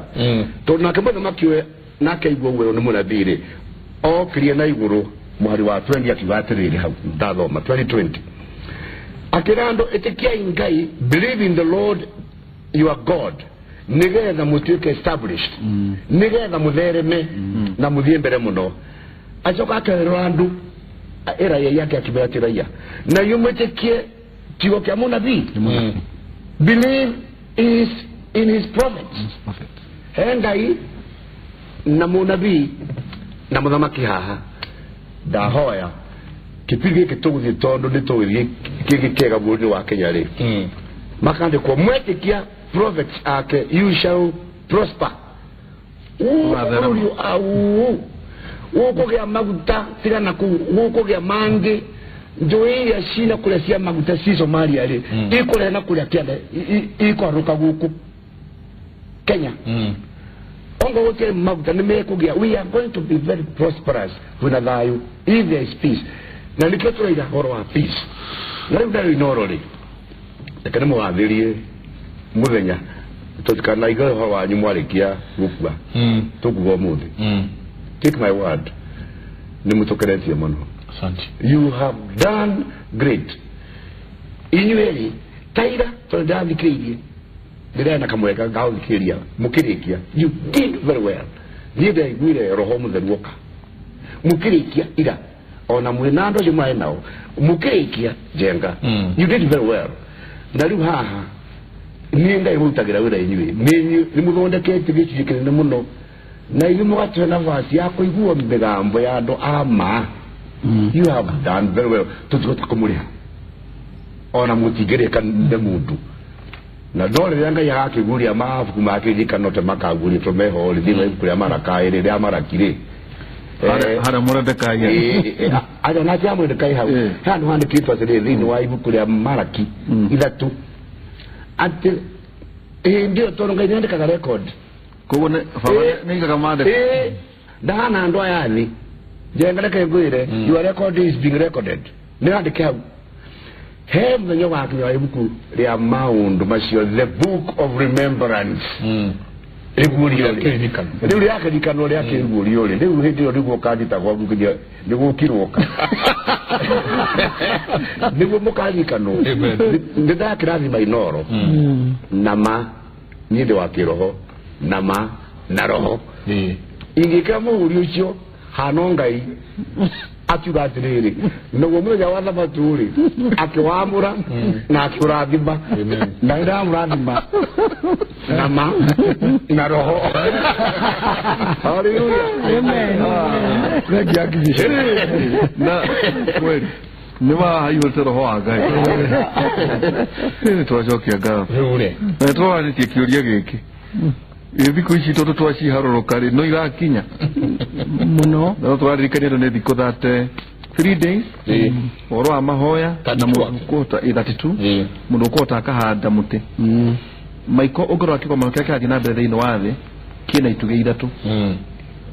tondũ nake mũthamaki ũyũ nake aigua ũguo nĩ mũnabii rĩ okirie na igũrũ mũhari wa 20 akiuga atĩrĩrĩ hau ndathoma 2020 akĩra andũ ĩtĩkiai Ngai, believe in the Lord your God nĩgetha mũtuĩke established nĩgetha mũthereme na mũthiĩ mbere mũno. Acoka akerwo andũ ĩraia yake akĩmera atĩ raia na inyuĩ mwĩtĩkie kiugo kĩa mũnabii. Believe is in his prophets. He Ngai na mũnabii na mũthamaki haha ndahoya kĩbindi gĩkĩ tũgũthiĩ tondũ nĩ tũgũthiĩ kĩngĩ kĩega bũrũri-inĩ wa Kenya rĩ makandĩkwo mwetĩkia prophets ake you shall prosper. Gũkũgĩa maguta tigana kũu gũkũgĩa mangĩ njũĩ iria cina kũrĩa cia maguta ci Somalia rĩ ikũrehe na kũrĩa kĩanda ikwarũka gũkũ Kenya. Ongo gũtirĩ maguta nĩ mekũgĩa. We are going to be very prosperous kwĩna thayũ if there is peace. Na nĩkĩo tũraiga ũhoro wa peace. Na rĩu ndarĩ Inoro rĩ reke nĩmũgathĩrie mũthenya tũtikanaigue ũhoro wanyu mwarĩkia gũkua tũkuga ũmũthĩ. Take my word nĩ mũtũkeretie mũno. Asante. You have done great. Inyuĩ rĩ taira tondũ ndathikĩrĩirie ndĩrena kamweka ngaũthikĩrĩria mũkĩrĩkia you did very well. Niĩ ndaiguire roho mũtheru oka mũkĩrĩkia ira ona mwĩna andũ acio marĩ nao mũkĩrĩkia njenga. You did very well. Na rĩu haha niĩ Ngai mũrutagĩra wĩra inyuĩ nĩ mũthondekete gĩcunjĩ kĩnene mũno na inyuĩ mũgatũhe nafasi ya kũigua mĩgambo ya andũ a ma. You have done very well. Tũtigota kũmũrĩha ona mũtingĩrĩka nĩ mũndũ na no rĩrĩa Ngai agakĩguria mabuku make ririkano te makaguria tũmeho rĩ thĩinĩ wa ibuku rĩa Maraka rĩ rĩa Maraki rĩ harĩa Mũredekai aja na tia Mũredekai hau handũ handĩkĩtwo atĩrĩrĩ thĩinĩ wa ibuku rĩa Maraki 3 atĩ hĩndĩ ĩyo tondũ Ngai nĩandĩkaga record koguo nĩ aigaga maandĩko ndahana andũ aya thĩ njenga reke ngwĩre your record is being recorded nĩ andĩke hau he mũthenya ũgakinya wa ibuku rĩa maũndũ macio the book of remembrance. Rĩguũrio rĩu rĩa kĩririkano rĩa kĩguũrio rĩ rĩu hĩndĩ ĩyo nĩguo ũkanjĩtagwo nginya nĩguo ũkirwoka nĩguo mũkaririkanwo nĩ ndakĩrathima Inooro na ma niĩ ndĩ wa kĩroho na ma na roho ingĩkĩra mũhũri ũcio hano Ngai akiuga atĩrĩrĩ naguo mũthenya wa thabatũ rĩ akĩwamũra na akĩũrathima na nĩ ndamũrathima na ma na roho. Haleluya. Amen. Thengi Archbishop. Na kweli nĩ wahaihũrĩte roho wa Ngai. Nĩ twacokia ngatho. Na nĩ twaranĩtie kĩũria gĩkĩ. Thikũ ici tondũ twaciharũrũka rĩ no irakinya mũno. Na tũraririkania nĩ thikũ 33 days ũhoro wa mahoya na mũndũ ũkũhota 32 mũndũ ũkũhota akahanda mũtĩ. Maiko ũngĩrora kĩgomano kĩrĩa kĩrathiĩ na mbere thĩinĩ wa thĩ kĩna itugĩ ithatũ.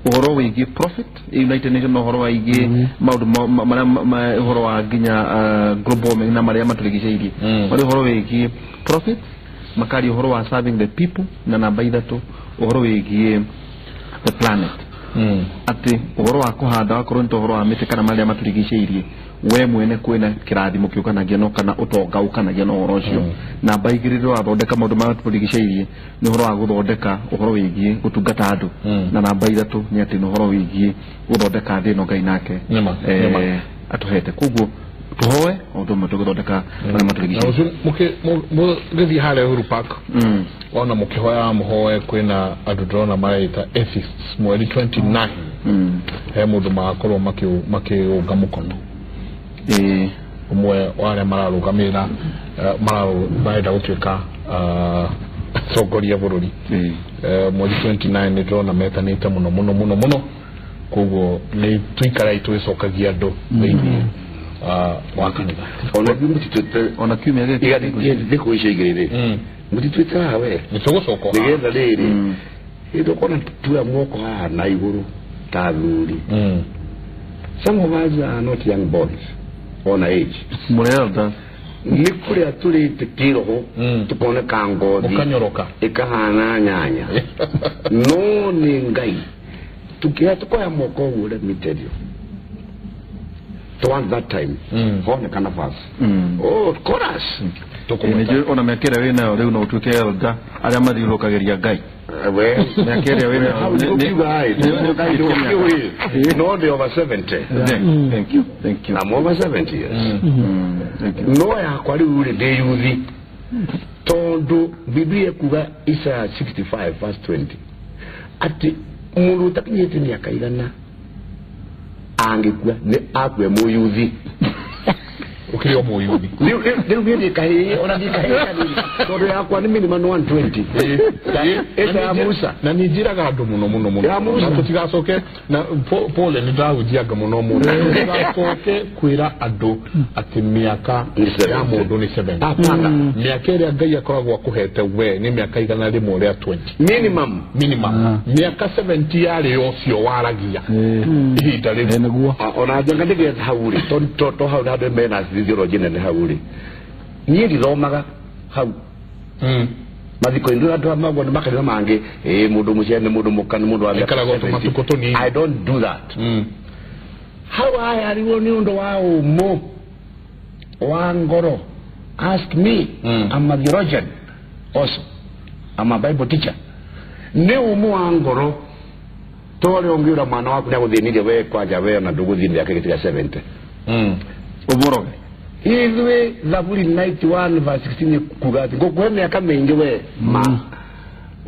Ũhoro wĩgiĩ profit United Nations na ũhoro wĩgiĩ maũndũ marĩa ũhoro wa nginya global warming na marĩa matũrigicĩirie. Marĩ ũhoro wĩgiĩ profit makari ũhoro wa serving the people na namba ithatũ ũhoro wĩgiĩ the planet. Atĩ ũhoro wa kũhanda wakorwo nĩ ta ũhoro wa mĩtĩ kana marĩa matũrigicĩirie we mwene kwĩna kĩrathimo kĩũkanagia no kana ũtonga ũkanagia na ũhoro ũcio. Namba igĩrĩ rĩrĩa wathondeka maũndũ marĩa matũrigicĩirie nĩ ũhoro wa gũthondeka ũhoro wĩgiĩ gũtungata andũ. Na namba ithatũ nĩ atĩ nĩ ũhoro wĩgiĩ gũthondeka thĩ ĩno Ngai nake atũhete. Koguo tuhoe ũndũ ũmwe tũgũthondeka marĩa matũrigicĩirie. Mũgĩthiĩ harĩa Uhuru Park ona mũkĩhoya mũhoe kwĩna andũ ndĩrona mareita atheists mweri 29 he mũndũ magakorwo makĩũnga mũkono ũmwe wa arĩa mararũgamĩrĩra marenda gũtuĩka atongoria bũrũri mweri 29 nĩ ndĩrona metanĩte mũno mũno mũno mũno. Koguo nĩ tũikarai twĩcokagia andũ thĩinĩ wa kanitha. Ona ithuĩ mũtituĩte ona kiumia gĩkĩ thikũ icio igĩrĩ rĩ mũtituĩte haha we nĩ tũgũcoka nĩgetha rĩrĩ hĩndĩ ũkona tuoya moko haha na igũrũ ta athuri. Some of us are not young boys on age. Mũrĩ nĩ kũrĩa tũrĩte kĩroho tũkoneka ngothi mũkanyoroka ĩkahana nyanya no nĩ Ngai tukĩoya tukoya moko ũguo let me tell you towards that time honeka nafasi oh chorus ona mĩaka ĩrĩa wĩnayo rĩu no ũtuĩke elder arĩa mathiũrũrũkagĩria Ngai. Mĩaka ĩrĩa wĩnayo no ndĩ over 70. Thank you, thank you. I'm over 70 years. No yakwa rĩu rĩ ndĩ yuthi tondũ Biblia ĩkuga Isaiah 65 verse 20 atĩ mũndũ ũtakinyĩte mĩaka igana angĩkua nĩ akue mũyuthi. Ũkĩrĩ o mũyuthi rĩu niĩ ndĩ kahĩĩ ona ndĩ kahĩĩ kanini tondũ yakwa nĩ minimum 120 ĩta ya Musa. Na nĩ njĩraga andũ mũno mũno mũno na tũtigacoke na pole nĩ ndahunjianga mũno mũno tũtigacoke kwĩra andũ atĩ mĩaka ya mũndũ nĩ 70. Mĩaka ĩrĩa Ngai akoragwo akũhete we nĩ mĩaka 120 minimum. Mĩaka 70 yarĩ ũcio waragia ihinda rĩu. Ona njanga nĩgetha hau rĩ to hau handũ mena theology nene hau rĩ niĩ ndithomaga hau mathiko-inĩ andũ amagwo nĩ makanitha mangĩ mũndũ mũciare nĩ mũndũ mũka nĩ mũndũ wa mĩaka 70. I don't do that. Hau hayarirwo nĩ ũndũ wa ũmũ wa ngoro. Ask me. I'm a theologian also. I'm a Bible teacher. Nĩ ũmũ wa ngoro tore ũngĩũra mwana waku nĩ agũthĩnirie we kwanja we ona ndũgũthiĩ mĩaka ĩgĩtiga 70. Ũboroge ithuĩ Thaburi 91 verse 16 kuga atĩ ngũkũhe mĩaka mĩingĩ we ma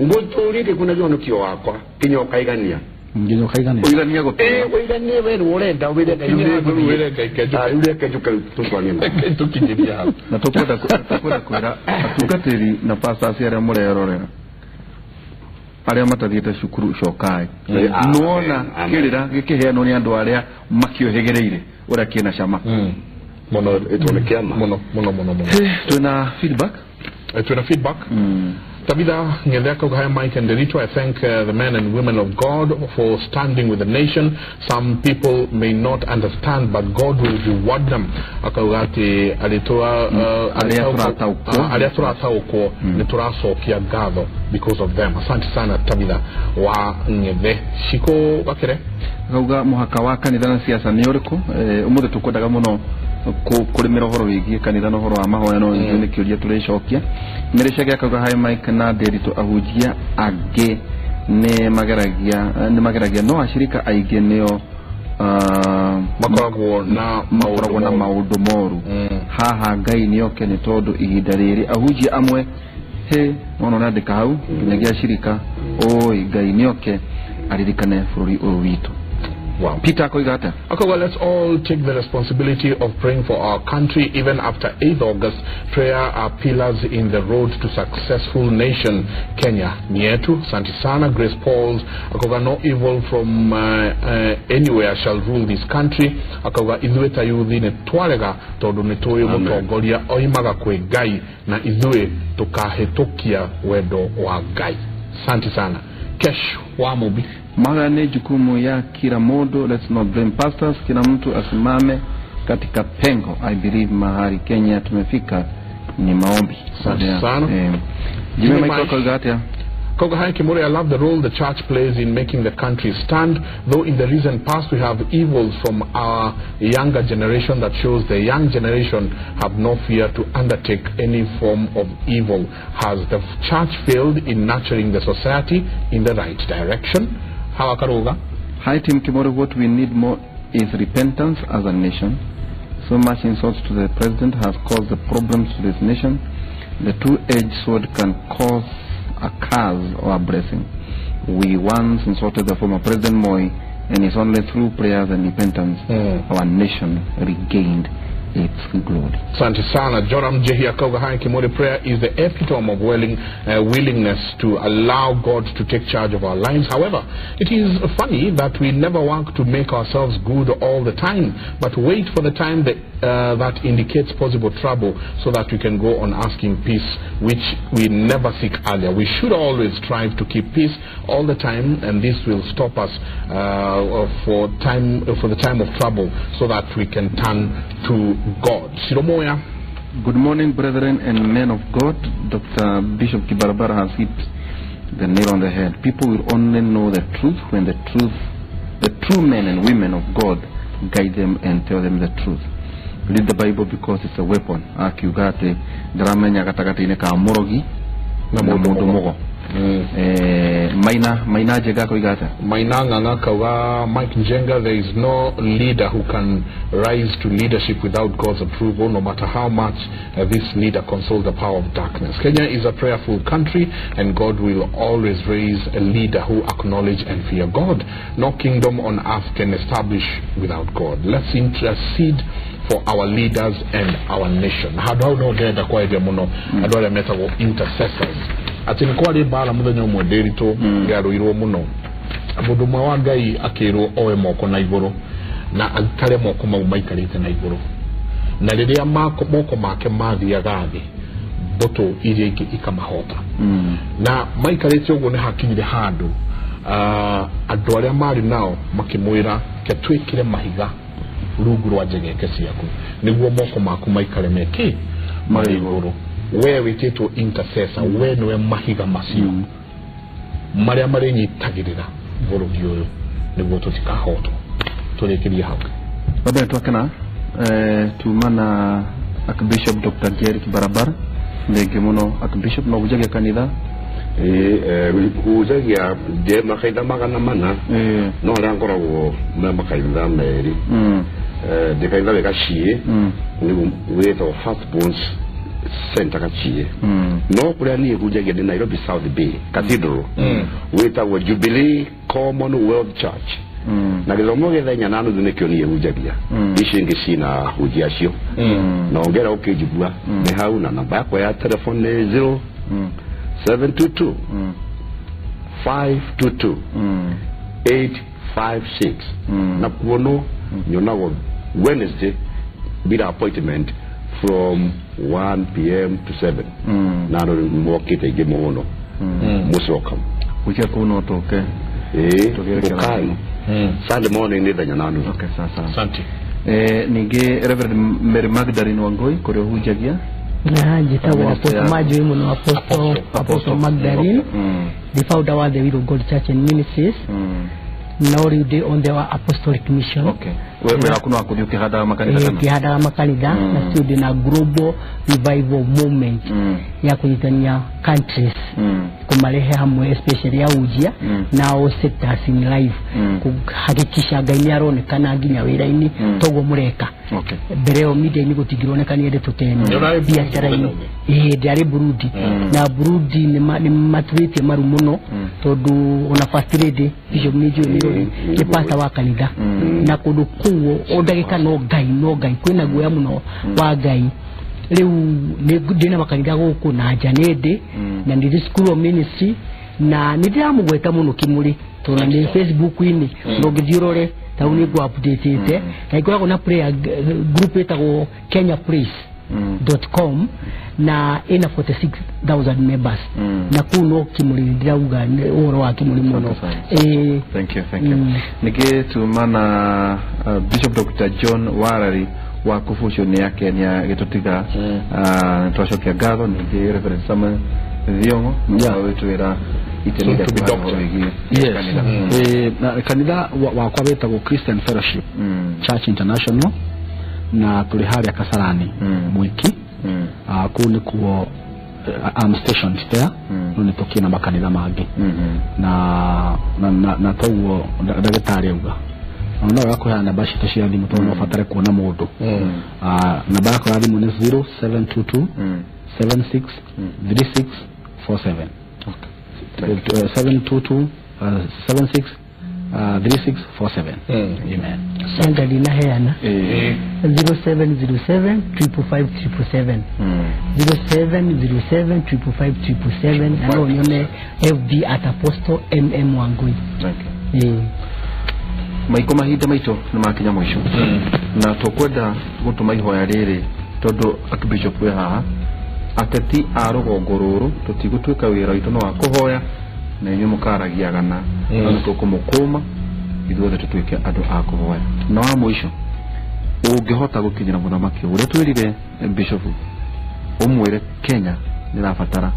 ngũtũrie ngĩkuona ũhonokio wakwa nginya ũkaigania. Nginya ũkaigania. Ũiganie gũtũra. Ũiganie we nĩ ũrenda wĩre Ngai wĩre Ngai rĩu reke njũke rĩu tũcwanie tũkinyĩrie hau. Na tũkwenda kwĩra atungatĩri na pastors arĩa mũrerorera arĩa matathiĩte cukuru cokai nĩwona kĩrĩra gĩkĩheanwo nĩ andũ arĩa makĩũhĩgĩrĩire ũrĩa kĩna cama mũno ĩtwo nĩ kĩama mũno mũno mũno mũno. Twĩna feedback. Twĩna feedback. Tabitha Ng'ethe akauga, hi Mike and Derito, I thank the men and women of God for standing with the nation. Some people may not understand, but God will reward them. Akauga ati arĩa tũrataũkwo nĩ tũracokia ngatho because of them. Asante sana Tabitha wa Ng'ethe. Shiko Gakire akauga mũhaka wa kanitha na siasa nĩ ũrĩkũ? Ũmũthĩ tũkwendaga mũno kũrĩmĩra ũhoro wĩgiĩ kanitha na ũhoro wa mahoya, no ithuĩ nĩ kĩũria tũrĩcokia. Mĩrĩcege akauga, hi Mike na Nderitu, ahunjia angĩ nĩ mageragia no ashirika aingĩ nĩo makoragwo na maũndũ moru. Haha Ngai nĩoke nĩ tondũ ihinda rĩrĩ ahunjia amwe he nona nandĩka hau nginyagia ashirika oi Ngai nĩoke aririkane bũrũri ũyũ witũ. Wow. Peter akoiga atĩa? Okay, well, let's all take the responsibility of praying for our country even after 8th August. Prayer are pillars in the road to successful nation. Kenya ni yetu. Asante sana. Grace Pauls akoga, no evil from anywhere shall rule this country. Akoga ithuĩ ta yuthi nĩ twarega tondũ nĩ tũĩ mũtongoria oimaga kwĩ Ngai na ithuĩ tũkahĩtũkia wendo wa Ngai. Asante sana. Kesh wa Mubi. Mahoya ni jukumu ya kila mundu. Let's not blame pastors. Kila mtu asimame katika pengo. I believe mahali Kenya tumefika ni maombi. Asante sana. Jimmy Michael akoiga atĩa? Koga, hi Kimuri, I love the role the church plays in making the country stand. Though in the recent past we have evils from our younger generation that shows the young generation have no fear to undertake any form of evil. Has the church failed in nurturing the society in the right direction? Hawa Karuga. Hi Team Kimuri, what we need more is repentance as a nation. So much insults to the president has caused the problems to this nation. The two-edged sword can cause a curse or a blessing. We once insulted the former President Moi, and it's only through prayers and repentance our nation regained its glory. Asante sana. Joram Jehi akauga, hi Kimuri, prayer is the epitome of willingness to allow God to take charge of our lives. However, it is funny that we never work to make ourselves good all the time, but wait for the time that, that indicates possible trouble so that we can go on asking peace, which we never seek earlier. We should always strive to keep peace all the time, and this will stop us for the time of trouble so that we can turn to God. Siromoya. Good morning, brethren and men of God. Dr. Bishop Kibarabara has hit the nail on the head. People will only know the truth when the true men and women of God guide them and tell them the truth. Read the Bible because it's a weapon. Akiuga atĩ ndaramenya gatagatĩ-inĩ ka mũrogi na mũndũ mũgo. Maina Njenga akoiga atĩa? Maina Ng'ang'a akauga, Mike Njenga, there is no leader who can rise to leadership without God's approval, no matter how much this leader consoles the power of darkness. Kenya is a prayerful country, and God will always raise a leader who acknowledge and fear God. No kingdom on earth can establish without God. Let's intercede for our leaders and our nation. Handũ hau no ndĩrenda kwarĩria mũno andũ arĩa metagwo intercessors, atĩ nĩ kwarĩ mbara mũthenya ũmwe Ndĩritũ yarũirwo mũno. Mũndũ ũmwe wa Ngai akĩrwo oe moko na igũrũ na aikare moko mau maikarĩte na igũrũ, na rĩrĩa moko make mathiaga thĩ, mbũtũ iria ingĩ ikamahota. Na maikarĩte ũguo nĩ hakinyire handũ andũ arĩa marĩ nao makĩmwĩra, ke twĩkĩre mahiga rungu rwa njegeke ciaku nĩguo moko maku maikare mekĩ marĩ igũrũ. We wĩtĩtwo intercessor, we nĩwe mahiga macio marĩa marĩnyitagĩrĩra bũrũri ũyũ nĩguo tũtikahotwo. Tũrĩkĩrie hau. Wambere twakena tuma na Archbishop Dr. Jerry Kibarabara. Thengiũ mũno Archbishop. No hunjagia kanitha? Hunjagia ndĩ makaitha 400 no harĩa ngoragwo me makaitha 2. Ndĩ kanitha wĩ Gaciĩ, nĩguo wĩtagwo Firstborns Center Gaciĩ. No kũrĩa niĩ hunjagia ndĩ Nairobi South Bay Cathedral, wĩtagwo Jubilee Commonwealth Church. Na gĩthomo gĩa thaa 4:30 nĩkĩo niĩ hunjagia. Ici ingĩ cina hunjia acio. Na ongera ũkĩnjigua nĩ hau, na namba yakwa ya telefone nĩ 0722 522 856. Na kuono nyonagwo Wednesday bila appointment from 1 p.m. to 7. Na andũ mokĩte aingĩ mũno. Most welcome. Gwikia kũu no tũke. Ukai Sunday morning nĩ thenya na nuthu. Okay, sawa sawa. Asante. Ningĩ Reverend Mary Magdalene Wangui kũrĩa ũhunjagia. Na njĩtagwo Apostle Marjorie mũno, Apostle Magdalene, the founder wa the Will of God Church and Ministries. No rĩu ndĩ on the apostolic mission. Okay. Wĩra waku no wa kũthiĩ ũkĩhandaga makanitha kana? Ngĩhandaga makanitha na still ndĩ na global revival movement ya kũnyitania countries, kũmarehe hamwe, especially ahunjia na all sectors in life, kuhakikisha Ngai nĩ aronekana nginya wĩra-inĩ toguo mũreka. Okay. Mbere ĩyo media-inĩ gũtingĩroneka ndeto ta ĩno Nĩ biacara-inĩ. Ĩĩ, ndĩarĩ Burundi na Burundi nĩ maturĩtie maru mũno, tondũ ona first lady Bishop nĩ njũĩ nĩ pastor wa kanitha, na kũndũ kũu o ndagĩka no Ngai, no Ngai, kwĩna guoya mũno wa Ngai. Rĩu ndĩna makanitha gũkũ na nja nĩ ndĩ na nĩ school of ministry, na nĩ ndĩramũgweta mũno Kĩmũrĩ tondũ nĩ Facebook-inĩ no ngĩthiĩ ũrore tau nĩ ngũ update-ĩte, na ikoragwo na prayer group ĩtagwo Kenya Praise.com na ĩna 46,000 members, na kũu no Kĩmũrĩ ndĩrauga ũhoro wa Kĩmũrĩ mũno. Thank you, thank you. Ningĩ tuma na Bishop Dr. John Warari wa kubucio nĩ yake nĩ agĩtũtiga, twacokia ngatho. Ningĩ Reverend Samuel Thiong'o wĩtwĩra itemi Soon to be rĩaku doctor. ũhoro wĩgiĩ Yes. kanitha. Na kanitha wakwa wĩtagwo Christian Fellowship Church International, na tũrĩ harĩa Kasarani Mwiki. Kũu nĩkuo I'm stationed there. No nĩ tũkĩrĩ na makanitha mangĩ na toguo ndagĩtarĩ auga na no wega kũheana namba citũ cia thimũ tondũ no ũbatare kuona mũndũ. Namba yakwa ya thimũ nĩ 0722 76 36 47. 722 76 36 47. Amen. Anga ndinaheana 0707 555 777, 0707 555 777, na no nyone FB at Apostle MM Wangui. Thank you. Maiko mahinda maitũ nĩ makinya mũico, na tũkwenda gũtũma ihoya rĩrĩ tondũ Archbishop wĩ haha. Ateti a rũgongo rũrũ tũtigũtuĩka wĩra witũ no wa kũhoya na inyuĩ mũkaragia gana, no nĩ tũkũmũkũma ithuothe tũtuĩke andũ a kũhoya. Na wa mũico, ũngĩhota gũkinyĩra mũthamaki ũrĩa twĩrire bishop, ũmwĩre Kenya nĩ ĩrabatara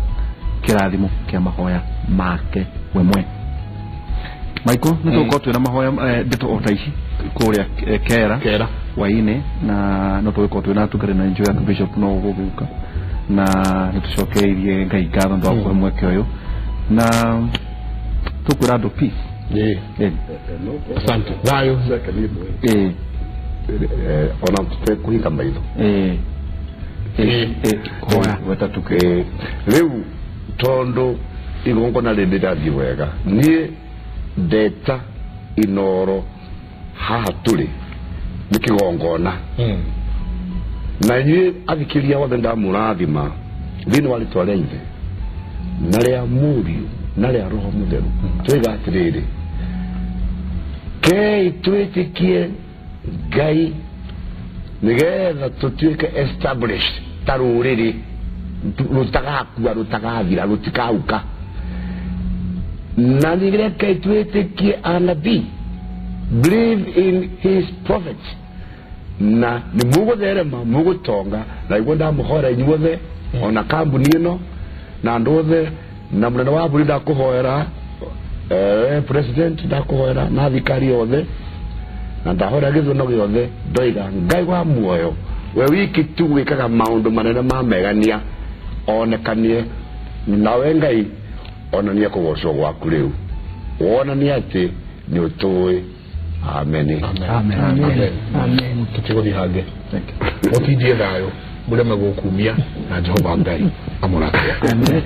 kĩrathimo kĩa mahoya make we mwene. Michael, nĩ tũgũkorwo twĩna mahoya ndeto o ta ici kũrĩa Kera Kera. hwainĩ, na no tũgĩkorwo twĩna atungatĩri na njũĩ Archbishop no gũgũka, na nĩ tũcokeirie Ngai ngatho nĩ wa kũhe mweke ũyũ, na tũkwĩra andũ peace. Asante. Thayũ. Ona tũtekũhinga maitho. Hoya wetatũ. Rĩu tondũ igongona rĩrĩ rĩrathiĩ wega, niĩ ndeta Inoro haha tũrĩ nĩ kĩgongona, na inyuĩ athikĩria othe ndamũrathima thĩinĩ wa rĩtwa rĩa Ithe na rĩa Mũriũ na rĩa Roho Mũtheru. Twĩga atĩrĩrĩ, kei twĩtĩkie Ngai nĩgetha tũtuĩke established ta rũrĩrĩ rũtagakua, rũtagathira, rũtikauka, na nĩreke twĩtĩkie anabii, believe in his prophets, na nĩ mũgũtherema, mũgũtonga. Na iguo ndamũhoera inyuothe, ona kambuni ĩno na andũ othe, na mũnene wa bũrũri ndakũhoera, president ndakũhoera, na thirikari yothe, na ndahora gĩthurano gĩothe. Ndoiga Ngai wa muoyo, we wiki tu wĩkaga maũndũ manene ma megania, onekanie nawe Ngai, onanie kũgocwo gwaku rĩu, wonanie atĩ nĩ ũtũĩ. Ameni. Amen. Amen. Amen. Tũtigũthiĩ hangĩ, mũtindie thayũ, mũreme gũkumia na Jehova Ngai amũrathime. Amen.